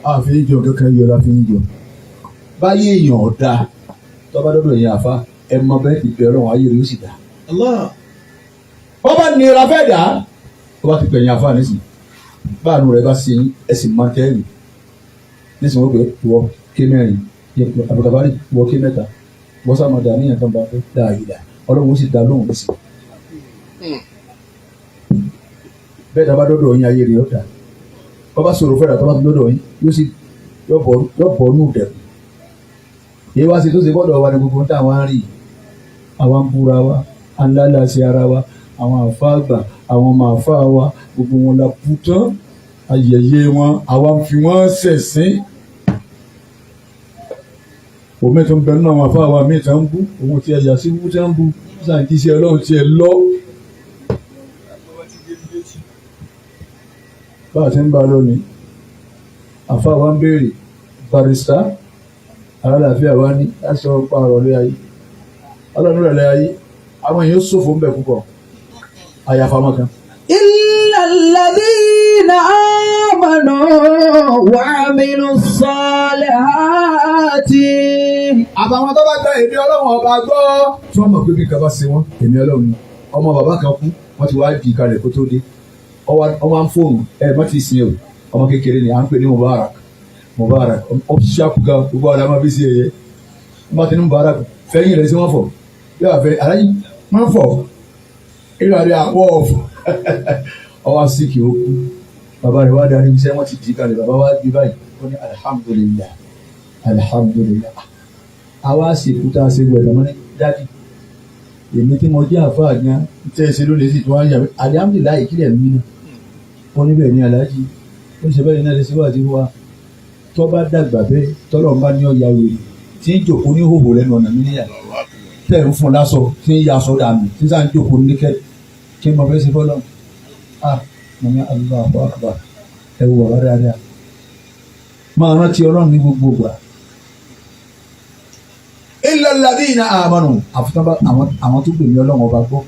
A: àfi ń jọ kankan iyọ̀ la fi ń jọ. Báyé èèyàn ọ̀dà tọ́ba dọ́dọ̀ ẹ̀yin àfa ẹ mọ bẹ́ẹ̀ ti bẹ̀rẹ̀ ọ̀run ayé rẹ̀ ó sì dá. Wọ́n bá nira fẹ́ dà á. Wọ́n bá ti pẹ̀yìn àfa nísìnyí. Báànù rẹ̀ bá ṣe yín ẹ sì máa tẹ́rì. Nísìnyí wọ́n pè é wọ ké mẹ́rin àbùkàbárì wọ ké mẹ́ta. Wọ́n sá máa dà níyàn tó ń bá fẹ́ dáa yìí dà. Ọlọ́run ó sì dá lóhùn nísìnyí. Bẹ́ẹ̀ tá a bá dọ́dọ̀ yín ayé rẹ̀ ó dà. Wọ́n bá sọ̀rọ̀ fẹ́ràn tó bá ti dọ́dọ̀ yín yóò sì yọ bọ̀ nù dẹ̀kun. Èyí wá sí tó ṣe gbọ́dọ̀ wa ní gbogbo táwọn á rí yìí. Àwa ń búra wa, à ń lálàá sí ara wa, Àwọn àfa àgbà, àwọn ọmọ àfa wa, gbogbo wọn la bú tán, ayẹyẹ wọn, àwa ń fi wọn ṣẹ̀sín. Omi tó ń bẹ nínú àwọn àfa wa míì tán ń bú òun ti ẹ̀yà sí bú tán ń bú sàn kí iṣẹ́ Ọlọ́run tiẹ̀ lọ. Bá a ti ń bá a lónìí, àfa wa ń béèrè barista alálàáfíà wa ní láti sọ pa ọ̀rọ̀ lé ayé. Ọlọ́run rẹ̀ lé ayé, àwọn èèyàn ṣòfò ń bẹ púpọ̀, àyàfà wọn kan.
C: إلا الذين آمنوا وعملوا الصالحات.
A: Àbàwọn tó bá gba èmi Ọlọ́run ọba gbọ́, tí wọ́n mọ̀ pé bí nǹkan bá ṣe wọ́n, èmi Ọlọ́run ni. Ọmọ bàbá kan kú, wọ́n ti wá di kalẹ̀ kó tó dé. Ọwọ́ à ń fóònù ẹ mọ́ ti sin o. Ọmọ kékeré ni à ń pè ní Mubarak. Mubarak ọ̀ṣàkù gan, gbogbo àwọn ọmọ bí sí ẹyẹ wọ́n bá ti ní Mubarak fẹ́yìn rẹ̀ sí wọ́n fọ̀ yóò fẹ́ aláyí wọ́n fọ̀ ìlú àdé àwọ̀ ọ̀fọ̀. Ọwọ́ síkì ó kú, bàbá rẹ̀ wá darí iṣẹ́, wọ́n ti di kalẹ̀. Bàbá wá gbé báyìí, ó ní alhamdulillah, alhamdulillah. Àwa sì kú tá a ṣe gbẹ̀dọ̀ mọ́ ní dájú. Èmi tí mo jẹ́ àfáà gan tẹ́ ẹ ṣe lónìí sì tún wá ń yà mí, alihamudulilayi. Kílẹ̀ mí náà wọ́n níbẹ̀ ní aláàjì ó ṣe bẹ́ẹ̀ ní ẹlẹ́sìn wà tí wá tó bá dàgbà bẹ́ẹ̀, tọ́lọ̀ ń bá ní ọ̀yà wèrè tí ń jòkó ní hòhò lẹ́nu ọ̀nà mi níyà, tẹ́ ń fún lásọ tí ń yaṣọ dànù, tí sáà ń jòkó ní kẹ́ kí n mọ fẹ́ ṣe fọ́lọ́. Ah, mo ní Allahu akbar. Ẹ wo bàbá dáadáa, máa rántí Ọlọ́run ní gbogbo ìgbà. Illa alladhina amanu, àfitán àwọn tó gbèmí Ọlọ́run ọba gbọ́,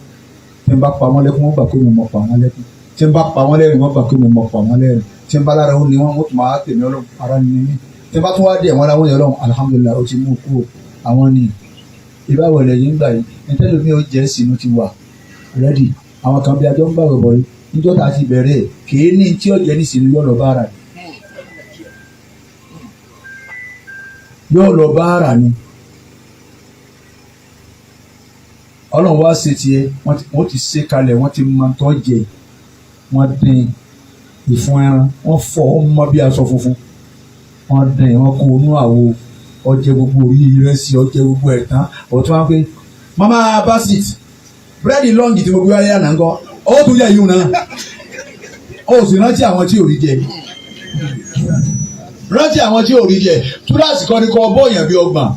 A: tí n bá pa wọ́n lẹ́kún, wọ́n gbà pé mo mọ̀ pa wọ́n lẹ́kún. Tí n bá pa wọ́n lẹ́rìn, wọ́n gbà pé mo mọ̀ pa wọ́n lẹ́rìn. Tí n bá lára ó ní wọ́n, wọ́n tún máa tèmi Ọlọ́run ara ní mí. Tí n bá tún wá dé ẹ̀wọ̀n láwọn yẹn, Ọlọ́run alhamdulillahi, ó ti mú kú o. Àwọn ni ìbáwọlẹ̀ yìí ń gbà yìí nítorí mi ò jẹ́ sínú ti wà rẹ́dì. Àwọn kan bí ajọ́ ń gbàgbọ́ bọ̀ yìí, níjọ́ tá a ti bẹ̀rẹ̀ kìí ní tí ó jẹ́ ní sínú, yóò lọ bá ara ni, yóò lọ bá ara ni. Ọlọ́run wá ṣe tiẹ̀, wọ́n ti ṣe kalẹ̀, wọ́n ti mọ tó jẹ, wọ́n dín ìfun ẹran, wọ́n fọ̀ ọ́ mọ́ bí aṣọ funfun, wọ́n dín, wọ́n kó inú àwo, ọjẹ gbogbo orí ìrẹsì, ọjẹ gbogbo ẹ̀ tán. Ọ̀tún wá pé mama basit búrẹ́dì lọ́ǹgì tí mo gbé wáyé àná ńkọ́? Ó tún yẹ yìí náà. Ó sì rántí àwọn tí ò rí jẹ, rántí àwọn tí ò rí jẹ. Túláàsì kọ́ni kọ́ bọ́ọ̀yàn bí 30,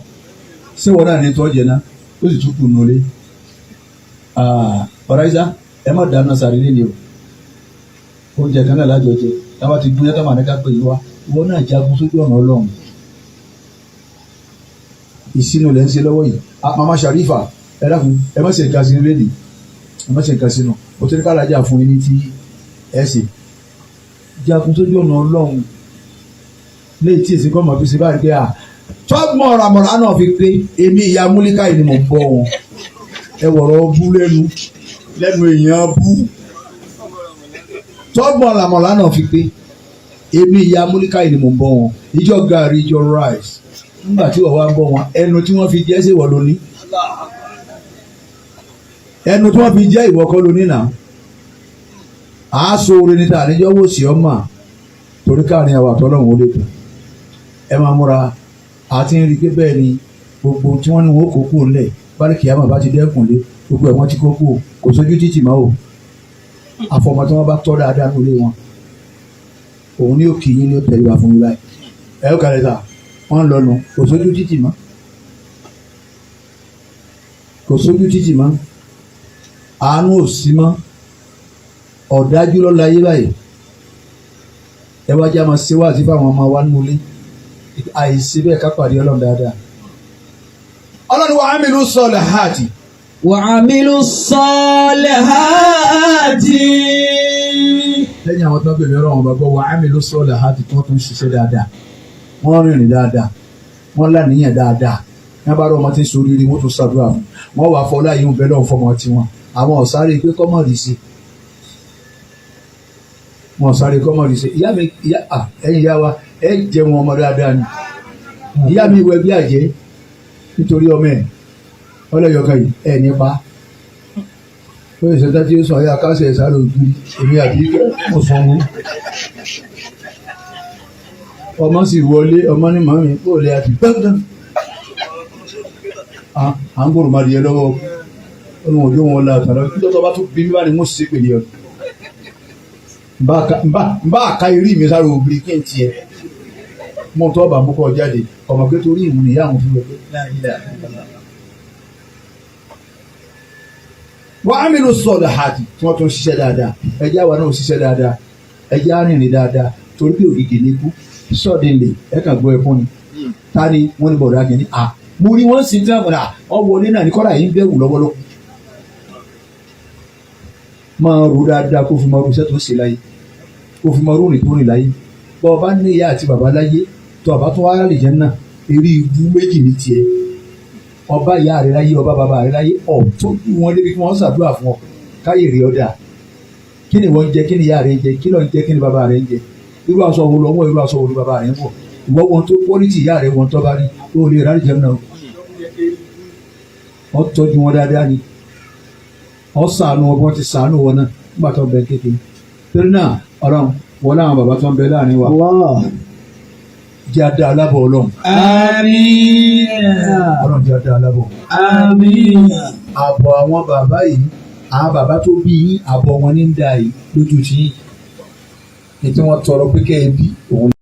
A: ṣé wọn náà ní tọ́jẹ náà, ó sì tún kù nulẹ̀. Ọ̀ráìsá, ẹ má dáná sàrí lé ní o. Oúnjẹ kan náà lájọ jẹ, táwa ti gún yàtọ̀ màá ní ká pè é wá. Ìwọ náà jagun sójú ọ̀nà Ọlọ́run. Ìsinu lẹ́ ń ṣe lọ́wọ́ yìí. Mama Sharifa, ẹ dákun, ẹ má ṣe nǹkan sínú lẹ́nìí, ẹ má ṣe nǹkan sínú o tí ní kálájà fún yín ní tí ẹ ṣe. Jagun sójú ọ̀nà Ọlọ́run léyìí tí èsì kọ́ mọ̀ fi ṣe báyìí pé à tọ́gbọ̀n ramọ̀lá náà fi pé èmi ìyá múlíkà yìí ni mò ń bọ̀ wọn. Ẹ wọ̀rọ̀ bú lẹ́nu lẹ́nu èèyàn bú. Tọ́gbọ̀n ramọ̀lá náà fi pé èmi ìyá múlíkà yìí ni mò ń bọ̀ wọn. Ìjọ gàrí, ìjọ rice, nígbà tí wọ́n wá ń bọ̀ wọn, ẹnu tí wọ́n fi jẹ́ sí ìwọ lóní, ẹnu tí wọ́n fi jẹ́ ìwọ kọ́ lóní náà. Àásọ orin níta àníjọ́ wò sí ọmọ torí káàrin àwọn àtọ́lọ́hún ó lè dùn. Ẹ máa múra àti ń rí i pé bẹ́ẹ̀ ni gbogbo tí wọ́n ní wọn ó kó kúrò ńlẹ̀ báríkì àmọ́ bá ti dẹ́kun lé gbogbo ẹ̀ wọ́n ti kó kúrò, kò sójú títì mọ́ o. Àfọmọ́ tí wọ́n bá tọ́ dáadáa nílé wọn, òun ní òkè yín ní ó tẹ̀lé wa fún mi báyìí. Ẹ ó kàlẹ́ ta wọ́n ń lọnu, kò sójú títì mọ́, kò sójú títì mọ́, àánú ò sí mọ́, ọ̀dájú lọ́la ayé báyìí. Ẹ wá jẹ́ àmọ́ ṣe wá àti fáwọn ọmọ wa nínú ilé àìsí bẹ́ẹ̀ ká pàdé Ọlọ́run dáadáa. Ọlọ́run wa amilu salihati.
C: Wa amilu salihati.
A: Lẹ́yìn àwọn tó ń gbèmí Ọlọ́run ọba gbọ́, wa amilu salihati, tí wọ́n tún ṣiṣẹ́ dáadáa, wọ́n rìnrìn dáadáa, wọ́n láníyàn dáadáa. Ní wọ́n bá rọ ọmọ tí ń soríire, wọ́n tún ṣàdúrà fún wọ́n, wà fọlá yìí ń bẹ lọ́wọ́ fọmọ tiwọn. Àwọn ọ̀sáré pé kọ́mọ̀ rí sí, wọn sáré kọ́mọ̀ rí sí. Ìyá mi, ìyá ẹ̀yin ìyá wa, ẹ jẹun ọmọ dáadáa ni. Ìyá mi wẹ bí àjẹ́ nítorí ọmọ ẹ̀ ọlọ́yọ̀kan yìí ẹ̀ nípa ó lè sọtá tí ó sọ ayé akásẹ̀ sáré ojú èmi àbí mo sọ wọn. Ọmọ sì wọlé, ọmọ ní màmí kó lè àti gbẹ́ngàn à ń gbòòrò máa di ẹ lọ́wọ́. Olùwọ̀n yóò wọn la àtàrà níjọ́ tó bá tún bí mi bá ní mo ṣe pèlè ọ. N bá ka eré mi sáré obìnrin kí n tiẹ̀. Mo tọ́ bá mú kọ́ jáde ọmọ pé torí ìmú nìyá àwọn fún mi pé wọ́n á mílò sọ̀rọ̀ àti tí wọ́n tún ṣiṣẹ́ dáadáa. Ẹjẹ́ àwa náà ṣiṣẹ́ dáadáa, ẹjẹ́ arìnrìn dáadáa, torí pé ògìgì ní ikú sọ́ọ̀dínlẹ̀ ẹ kàn gbọ́ ẹkún ni. Ta ni wọ́n ní bọ̀dá kìíní? À mo rí wọ́n sì ń tẹ́ ọ̀nà ọ wọlé náà ní kọ́dà yìí ń bẹ̀wù lọ́wọ́lọ́wọ́. Máa ro dáadáa kó fi máa ro iṣẹ́ tó ń ṣe láyé, kó fi máa ròrìn tó rìn láyé. Bọ́ ọ bá ní ìyá àti bàbá láyé tó ọba tó wá lè jẹ́ náà, eré ibú méjì ní tiẹ̀. Ọba ìyá rẹ láyé, ọba bàbá rẹ láyé, ọ tó wọn débi kí wọ́n ṣàdúrà fún ọ káyè rí ọdà. Kí ni wọ́n ń jẹ? Kí ni ìyá rẹ ń jẹ? Kí ló ń jẹ? Kí ni bàbá rẹ ń jẹ? Irú aṣọ wo lọ́wọ́? Irú aṣọ wo ni bàbá rẹ ń wọ̀? Ìwọ wọn tó pọ́lítì ìyá rẹ wọn tó bá rí ó lè rárí jẹun náà. Ọ tọ́jú wọn dáadáa ni, ọ ṣàánú wọn bí wọ́n ti ṣàánú wọn náà nígbà tó ń bẹ kékeré. Torí náà, Ọlọ́run wọn láwọn bàbá tó ń bẹ láàrin wa jẹ́ adá alábọ̀. Ọlọ́run,
B: Àmín.
A: Ọlọ́run, jẹ́ adá alábọ̀.
B: Àmín.
A: Àbọ̀ àwọn bàbá yìí, àwọn bàbá tó bí yín, àbọ̀ wọn ní ń da yìí lójú tí yín ètò wọn tọrọ pé kẹ́ ẹ bí òun.